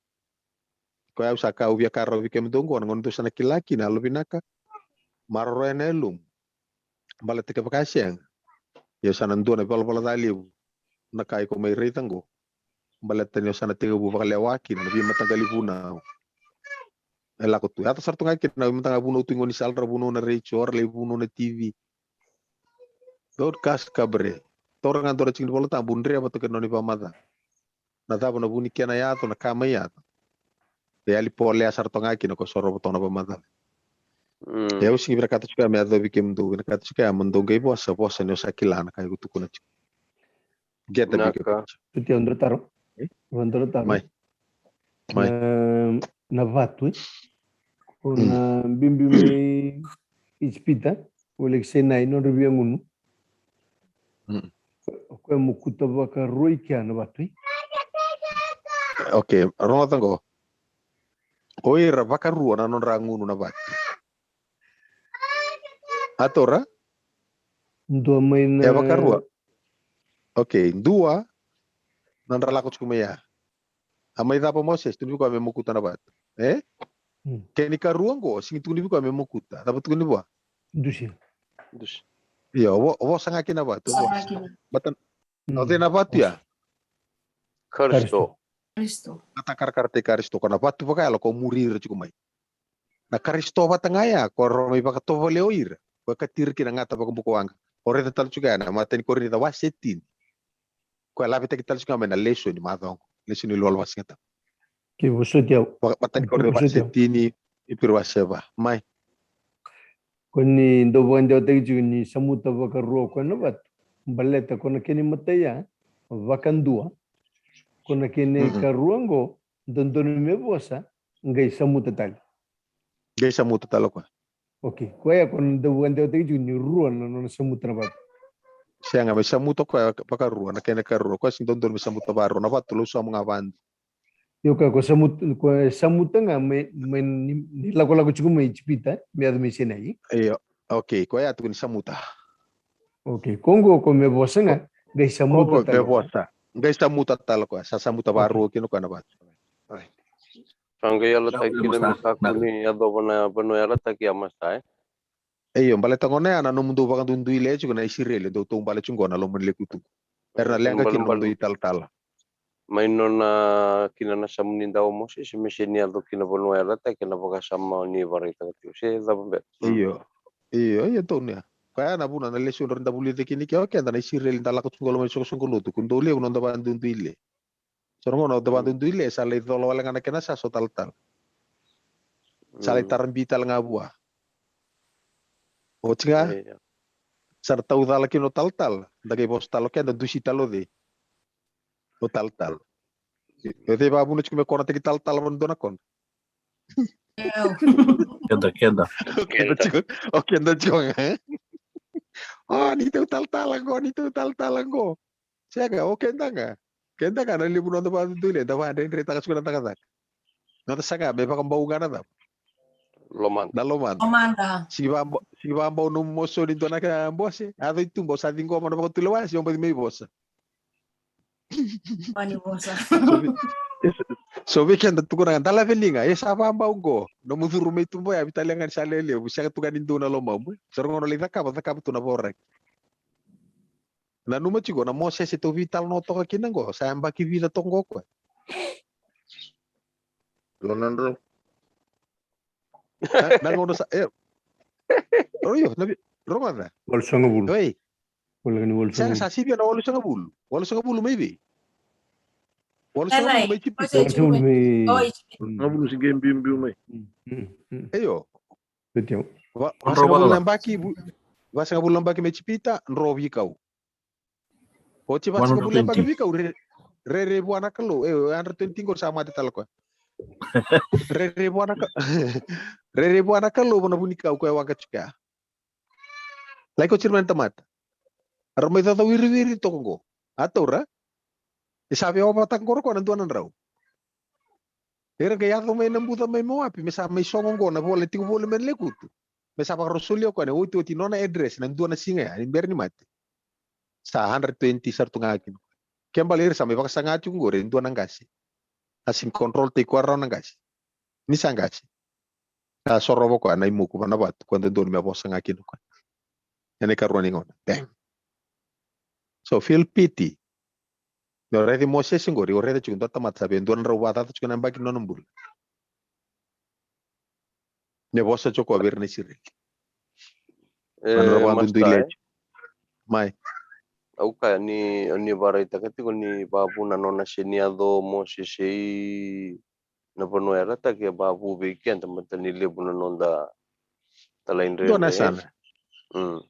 Koya au sa kau via kaya rawa vei kemudou qo, na gauna dou sa na kila kina, yalovinaka, maroroya na yalomu. Baleta kevaka e sega, ia sa na dua na ivalavala ca levu na ka iko mai raica qo. Baleta ni o sa na tekivu vakalewa kina na veimataqali vunau e lako tu. Yaco sara tu ga kina na veimataqali vunau tu i gaunisala, ra vunau na retio, ra lai vunau na T V. Outcast, cabaret. Taura ga dua na tiki ni Vola Tabu, dreva toka na nona ivakamacala. Na cava na vu ni kena yaco, na ka mai yaco. E yali polea sara toka ga kina ko sorova toka na vakamacala. E au sigi vinakata tiko ya me yacovi kemudou, vinakata tiko ya mo dou qai vosa, vosa ni o sa kila na ka iko tukuna tiko. Get the bigger picture. Oti au dua taro. Au dua taro. Mai. Mai. Na, na vatu, e? Ko na bibi mai Ijipita, o leki Sinai, nodra via gunu. O koya mokuta vakarua i kea na vatu, e? Okay, rogoca qo. O ira vakarua na nodra gunu na vatu. A taura? Dua mai na. E vakarua. Okay, dua na dra lako tiko mai ya. A mai cava Moses, tukuni vei koya me mokuta na vatu. E? Kena ikarua qo, sigi tukuni vei koya me mokuta. Cava tukuni vua? Dusia. Dusia. Io, vo, vosa ga kina vatu, vosa. Mata, o cei na vatu ya? Karisito. Karisito. Mata karakarataki Karisito, ko na vatu vakayalo ko muri ira tiko mai. Na Karisito vata ga ya, ko ra mai vakatovolea o ira. Ko e kati ira kina gata vakabukawaqa. O raica tale tiko ya na Matai ni Korinica wase tini. Ko e lavetaki tale tiko ga mai na lesoni macawa qo. Lesoni ni loaloa Siga Tabu. Kei vosoti au. Matai ni Korinica wase tini, Iperiu wase va. Mai. Ko ni dau vakadewataki tiko ni samuta vakarua ko na vatu. Baleta ko na kena imatai ya, vakadua. Ko na kena ikarua qo, dodonu me vosa, qai samuta tale. Qai samuta tale o koya. Okay, koya ko na dau vakadewataki tiko ni rua na nona samuta na vatu. Sega, me samuta o koya vakarua, na kena ikarua. Koya sega ni dodonu me samuta vakarua, na vatu lau samu ga vadu. Io, koya ko samuta, ko samuta ga mai, mai ni, ni lakolako tiko mai Ijipita, me yaco mai Sinai. Io, okay, koya tukuni samuta. Okay, ko qo ko me vosa ga, qai samuta tale. Ko qo me vosa, qai samuta tale koya, sa samuta vakarua kina koya na vatu. Sa qai yalataki kina me kakua ni yacova na vanua yalataki ya, Masta, e? Io, baleta gona ya na nomudou vakaduiduile tiko na Isireli, dou taubale tiko qo na loma ni lekutu. Era na leqa kina nomudou italatala. Mai nona kina na samu ni dau o Mosese, me sega ni yaco kina vanua yalataki ena vakasama ni vakaraitaka tiko. Se cava beka? Io. Io, io, donu ya. Koya na vuna na lesoni ra da vulica kina ke o keda na Isireli da lako tiko qo loma ni soqosoqo lotu, ko dou levu noda vakaduiduile. So na gauna o da vakaduiduile, sa lai cola wale ga na kena sasa o talatala. Sa lai tarabi tale ga vua. Oti ga, sa na taucala kina o talatala. Da qai vosa tale o keda, dusi tale o cei? O talatala. O cei vakavuna tiko me konataki talatala vanua dua na kona? Keda, keda. O keda tiko, o keda tiko ga. O, ni tau talatala qo, ni tau talatala qo. Sega, o keda ga. Keda ga na levu noda vakadudui le, da vakadredretaka tiko na cakacaka. Noda saga me vakabau ga na cava? Lomada. Na lomada. Lomada. Sigi vakabau, sigi vakabau nomu moso ni dua na ka bose. A doi tuba, o sa ciqoma na vakatulewa, se o baci mai vosa. Mani vosa. So vei, so vei keda tukuna ga, da lave liga, e sa vakabau qo. Nomu curu mai tuba ya, vitalia ga ni sa lelevu, sega tu ga ni dua na lomamu. Sa rogo na lai cakava, cakava tu na voraki. Nanuma tiko na Mosese tou veitalanoa toka kina qo, sa yabaki vica toka qo koya. Lona drau. Na, na gauna sa, e. Oi, io, na vi-, rogoca. Walusagavulu. Oi. Walu ni walusagavulu. Sa, sa sivia na walusagavulu. Walusagavulu mai vei? Walusagavulu mai Ijipita. Walusagavulu mai. Oi. Mm. Gavulu si qai biubiu mai. Mm, mm, mm. Io. Betul. Va-, vasagavulu na yabaki, vu-, vasagavulu na yabaki mai Ijipita, dro veikau. Oti vasagavulu na yabaki veikau, re-, rere vua na Kalou, e, hundred twenty qo sa mate tale koya. Rere vua na ka-, rere vua na Kalou, vua na vunikau koya waqa tiko ya. Lai ko tiri mai na tamata. Ra mai caucau wiriwiri toka qo. A taura. E sa veiwawataka qo ra koya na dua na drau. Era qai yaco mai na buca mai Moapi, me sa mai sogo qo na vola tiko voli mai na lekutu. Me sa vakarau solia koya na otioti nona address na dua na siga ya, ni bera ni mate. Sa hundred twenty sara tu ga kina. Kena ibalebale era sa mai vakasaga tiko qori e dua na qase. A sega ni control taki koya rawa na qase. Ni sa qase. Sa sorova koya na imuku va na vatu, koya dodonu me vosa ga kina koya. Ena ikarua ni gauna. Bang. So feel pity. Ni o raici Mosese qori, o raica tiko dua tamata sa via dua na drau vakacaca tiko na yabaki ni nona bula. Me vosa tiko vei ira na Isireli. E, na drau vakadudui leti. Mai. Au kaya ni, ni vakaraitaka tiko ni vavuna nona sega ni yaco Mosese i na vanua yalataki e vavu vei keda, baleta ni levu na noda talaidredre. Dua na yasana. Mm.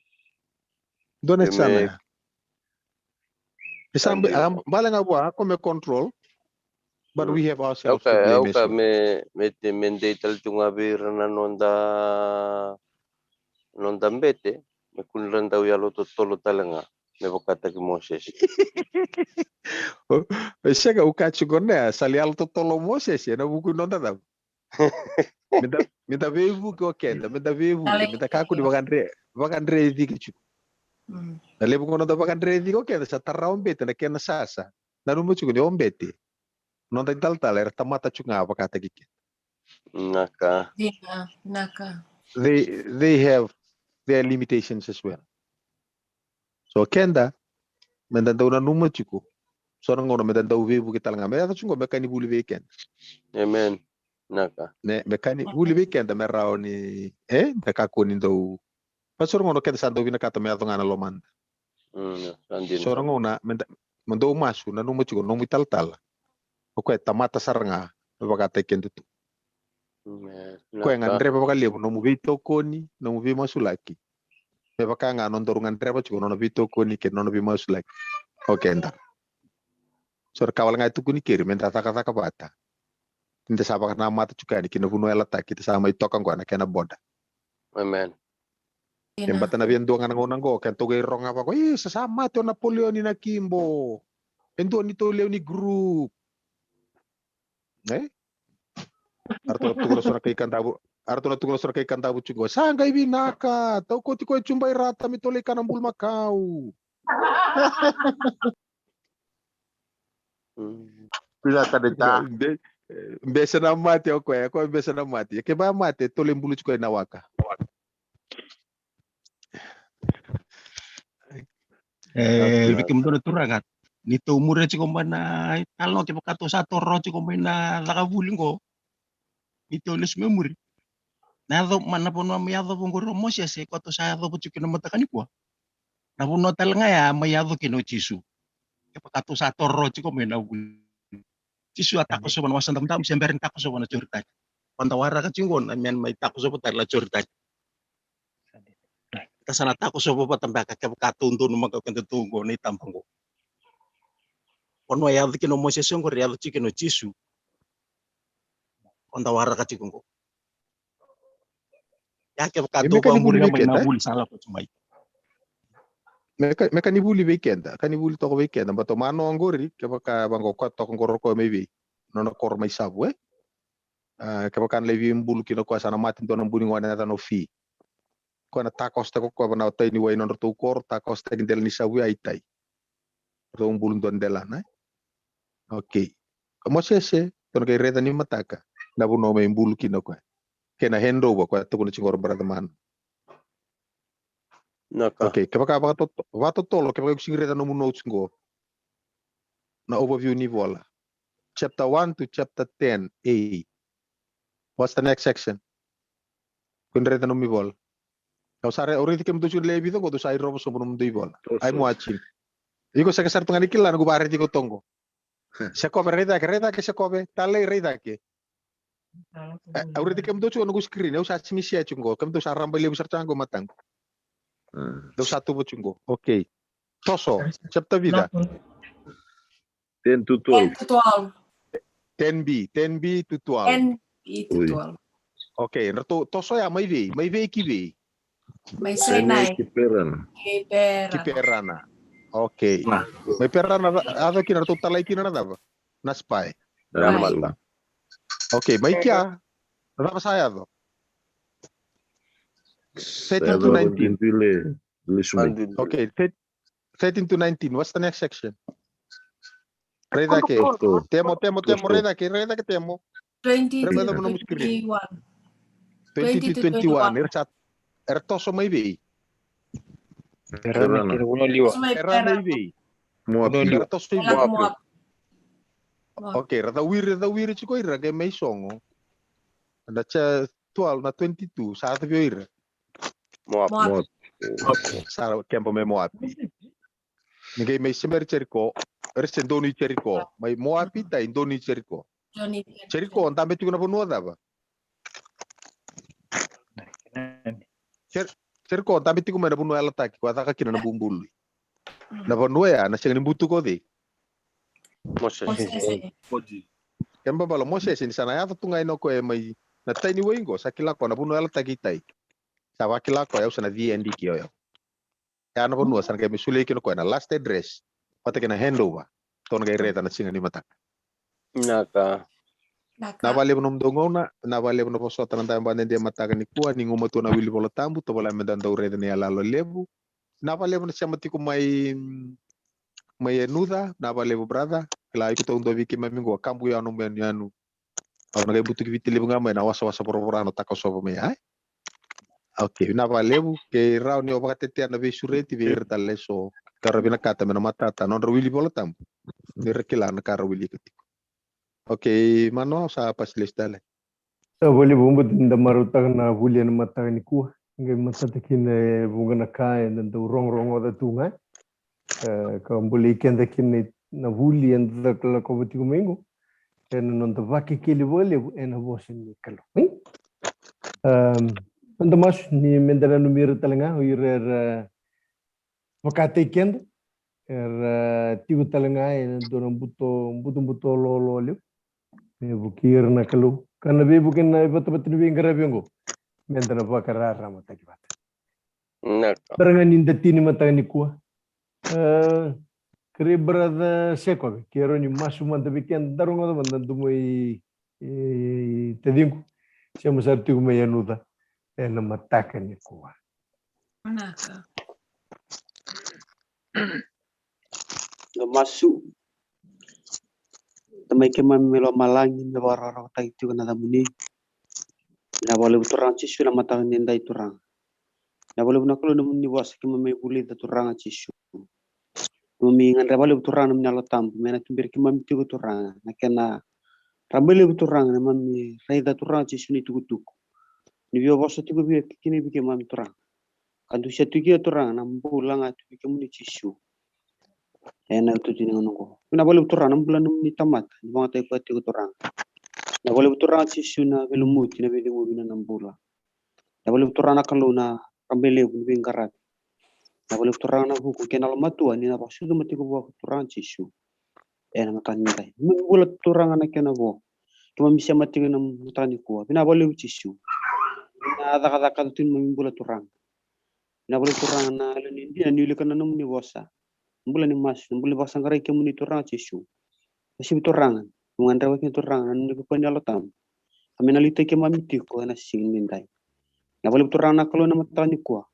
Dua na yasana. E sa bale ga vua, ko me control, but we have ourselves to blame as well. Me, me dei tale tu ga vei ira na noda, noda bete, me kua ni ra dau yalototolo tale ga. Me vakataki Mosese. E sega, au kaya tiko na, sa lai yalototolo o Mosese ena vuku ni noda cava? Me da, me da veivuke o keda, me da veivuke, me da kakua ni vakadre, vakadre cike tiko. Na levu ga noda vakadre cike o keda, sa tara o bete na kena sasa. Nanuma tiko ni o bete, noda italatala era tamata tiko ga vakataki keda. Naka. Dina, naka. They, they have their limitations as well. So keda, me da dau nanuma tiko. So na gauna me da dau veivuke tale ga. Me yaco tiko me ka ni vuli vei keda. Amen. Naka. Ne, me ka ni vuli vei keda me rawa ni, e, me kakua ni dau. But so na gauna keda sa dau vinakata me yaco ga na lomada. Mm, sa dina. So na gauna me da, me dau masu, nanuma tiko nomu italatala. O koya e tamata sara ga me vakataki keda tu. Koya e gadreva vakalevu nomu veitokoni, nomu veimasulaki. Me vaka ga nodaru gadreva tiko nona veitokoni kei nona veimasulaki o keda. So ra ka wale ga e tukuni keri me da cakacaka vata. Ni da sa vakanamata tiko yani ki na vanua yalataki, da sa mai toka qo na kena boda. Amen. E bata na via dua ga na gauna qo, ke tou qai rogo ga vaqo, e, sa, sa mate o Napoleoni na kibo. E dua ni tou lewe ni group. E? Aratou na tukuna so na kai Kadavu, aratou na tukuna so na kai Kadavu tiko. Sa qai vinaka, tou kauti koya e Juba i Rata me tou lai kana bulumakau. Pila ka de ta. Be, bese na mate o koya, o koya bese na mate. Ke ba mate, tou lai bulu tiko ena waka. E, vei kemudou na turaga, ni tou muria tiko mai na italanoa, kevaka tou sa toro tiko mai na caka vuli qo, ni tou lesu mai muri. Na yaco, ma na vanua mai yacova qori o Mosese, koya tou sa yacova tiko kina mataka nikua. Na vanua tale ga ya mai yaco kina o Jisu. Kevaka tou sa toro tiko mai na vuli. Jisu a takosova na Wasa Damudamu se bera ni takosova na Joritani. Koya da waraka tiko na man mai takosova tale na Joritani. Da sa na takosova vata beka kevaka tou donumaka o keda tou qo na itaba qo. Vanua e yaco kina o Mosese qori, e yaco tiko kina o Jisu. Koya da waraka tiko qo. Ia kevaka tou vakamuria mai na vuli sa lako tu mai. Me ka, me ka ni vuli vei keda, ka ni vuli toka vei keda, bato mano oqori, kevaka vaqo koya toka oqori o koya mai vei. Nona koro mai Savu, e? A, kevaka na lai via bulu kina o koya sa na mate dua na bu ni gone na yacana o Fi. Koya na takosotaki o koya vanua tai ni wai nodratou koro, takosotaki dela ni Savu ya i tai. Ratou bulu dua delana, e? Okay. Mosese, tou na qai raica ni mataka. Na vanua mai bulu kina o koya. Kei na handover, koya tukuna tiko qori brother Mano. Na ka. Okay, kevaka vakatoto-, vakatotolo, kevaka iko sigi raica nomu notes qo. Na overview ni vola. Chapter one to chapter ten A. What's the next section? Ko ni raica nomu ivola. Au sa raica, au raici kemudou tiko na lewe vica qo, dou sa irovo sobu nomudou ivola. I'm watching. Iko sega sara tu ga ni kila na noqu vakaraici iko toqo. Sekove, rai cake, rai cake, Sekove. Talei, rai cake. E, au raici kemudou tiko na noqu screen, au sa sigi share tiko qo. Kemudou sa raba levu sara tiko qo mataqu. Dou sa tuva tiko qo. Okay. Toso, chapter vica? Ten to twelve. Ten to twelve. Ten B, ten B to twelve. Ten B to twelve. Okay, ratou toso ya mai vei, mai vei ki vei? Mai Sinai. Sinai ki Perana. Ki Perana. Ki Perana. Okay. Mai Perana, ra-, yaco kina ratou talai kina na cava? Na spy. Na spy. Okay, mai kea. Na cava sa yaco? Thirteen to nineteen. Okay, thir-, thirteen to nineteen. What's the next section? Rai cake. Temo, Temo, Temo, rai cake, rai cake, Temo. Twenty to twenty-one. Twenty to twenty-one. Era sa, era toso mai vei? Perana. Perana i vei? Moapi. Era toso i vei? Moapi. Okay, ra cawiri, ra cawiri tiko ira qai mai sogo. Na cha twelve, na twenty-two, sa yaco vei ira? Moapi. Moapi. Sa keba mai Moapi. Ni qai mai se mai Jeriko, era se donu i Jeriko. Mai Moapi tai donu i Jeriko. Jeriko, dabe tiko na vanua cava? Jer-, Jeriko, dabe tiko mai na vanua yalataki, koya caka kina na bubului. Na vanua ya, na sega ni butuka o cei? Mosese. Kena ibalebale o Mosese ni sa na yaco tu ga ina o koya mai na tai ni wai qo, sa kila koya na vanua yalataki i tai. Sa vakila koya, au sa na cia diki o yau. Ya na vanua sa na qai mai solia kina o koya na last address vata kei na handover. Tou na qai raica na siga ni mataka. Vinaka. Vinaka vakalevu nomudou gauna, vinaka vakalevu na vosota na dabe dede mataka nikua, ni gumatua na wili Vola Tabu, tovolea meda dau raica na iyaloyalo levu. Vinaka vakalevu na sema tiko mai, mai Yanuca, vinaka vakalevu brother. Kila iko taudua vei keimami qo, kabu ya nomu yanuyanu. Au na qai butuki Viti levu ga mai na wasawasa voravora na takosova mai, ai? Okay, vinaka vakalevu, ke rawa ni o vakatetea na veisureti vei ira tale eso ka ra vinakata me na matata na nodra wili Vola Tabu. Ni ra kila na ka ra wilika tiko. Okay, Mano, sa pasi lesu tale. Sa vakalevu, au bau ni da marautaka na vuli ena mataka nikua. Qai matata kina e vuqa na ka eda dau rogorogoca tu ga. E, ka bolei keda kina na vuli eda lakova tiko mai qo. Ena noda vakekeli vakalevu ena vosa ni Kalou. Em, noda masu ni meda nanumi ira tale ga o ira era vakataki keda, era tiko tale ga ena dua na buto, butobuto lolo levu. Me vukei ira na Kalou. Ka na veivuke na ivatavata ni veiqaravi oqo. Meda na vakararamataki vata. Vinaka. Tara ga ni da tini mataka nikua. E, kerei brother Sekove, ke rawa ni masu mada vei keda, da rogoca mada na domo i, i taciqu. Sema sara tiko mai Yanuca ena mataka nikua. Vinaka. Da masu. Tamai keimami mai lomalagi, me vakarautaki tiko na yacamuni. Vinaka vakalevu Turaga Jisu na mataka ni dai Turaga. Vinaka vakalevu na Kalou na nomuni vosa keimami mai vulica Turaga Jisu. Keimami gadreva vakalevu Turaga na nomuni Yalo Tabu me na tuberi keimami tiko Turaga. Na kena rabailevu Turaga na keimami raica Turaga Jisu na itukutuku ni via vosa tiko vei kina vei keimami Turaga. Ka dusia tu kina Turaga na bula ga tu vei kemuni Jisu. Ena itutu ni gauna oqo. Vinaka vakalevu Turaga na bula nomuni tamata ni vakayagataki koya tiko Turaga. Vinaka vakalevu Turaga Jisu na veilumuti, na veiceguvi, na bula. Vinaka vakalevu Turaga na Kalou na rabailevu ni veiqaravi. Vinaka vakalevu Turaga na vuku kei na lomatua ni na vakasucuma tiko vua Turaga Jisu. Ena mataka ni dai. Keimami bula Turaga na kena vo. Keimami sema tiko ena mataka nikua. Vinaka vakalevu Jisu. Na cakacaka tu ni keimami bula Turaga. Vinaka vakalevu Turaga na yalo ni dina ni wilika na nomuni vosa. Bula ni masu, bula ni vakasaqarai kemuni Turaga Jisu. Kasivi Turaga, mo gadreva kina Turaga na nomuni kakua ni Yalo Tabu. Ka me na liutaki keimami tiko ena siga ni dai. Vinaka vakalevu Turaga na Kalou ena mataka nikua.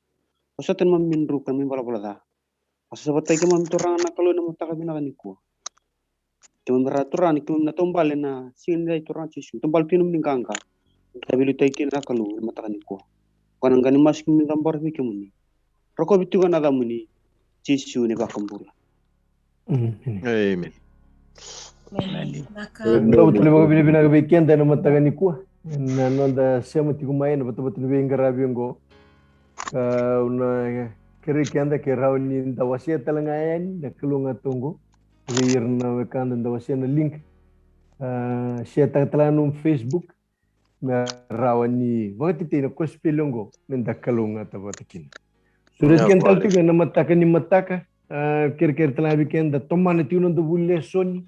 Vosota na neimami druka, neimami valavala ca. Vakasavataki keimami Turaga na Kalou ena mataka vinaka nikua. Keimami raica Turaga ni keimami na taubale ena siga ni dai Turaga Jisu. Taubale tu ena nomuni qaqa. Ka veiliutaki kina na Kalou ena mataka nikua. Ko na qai masu keimami cabora vei kemuni. Rokovi tiko na yacamuni Jisu na iVakabula. Amen. Vinaka. Dau tale vakavinavinaka vei keda ena mataka nikua ena noda sema tiko mai ena vatavata ni veiqaravi oqo. Au na kerei keda ke rawa ni da wasea tale ga yani na Kalou ga tu oqo vei ira na wekada, da wasea na link. Share taka tale ga nomu Facebook me rawa ni vakatetei na kosipeli oqo me da kalougata vata kina. Sureti keda tale tiko ena mataka ni mataka. Kerekere tale ga vei keda da tomana tiko na noda vuli lesoni.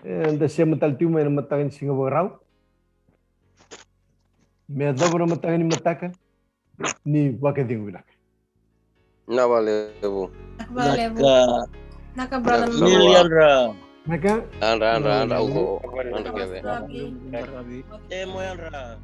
Da sema tale tiko mai ena mataka ni siga Vakarau me yacova na mataka ni mataka. Ni vakacegu vinaka. Vinaka vakalevu. Vinaka vakalevu. Vinaka brother. Mili yadra. Vinaka. Yadra, yadra, yadra, uko. Yadra kece. Emo yadra.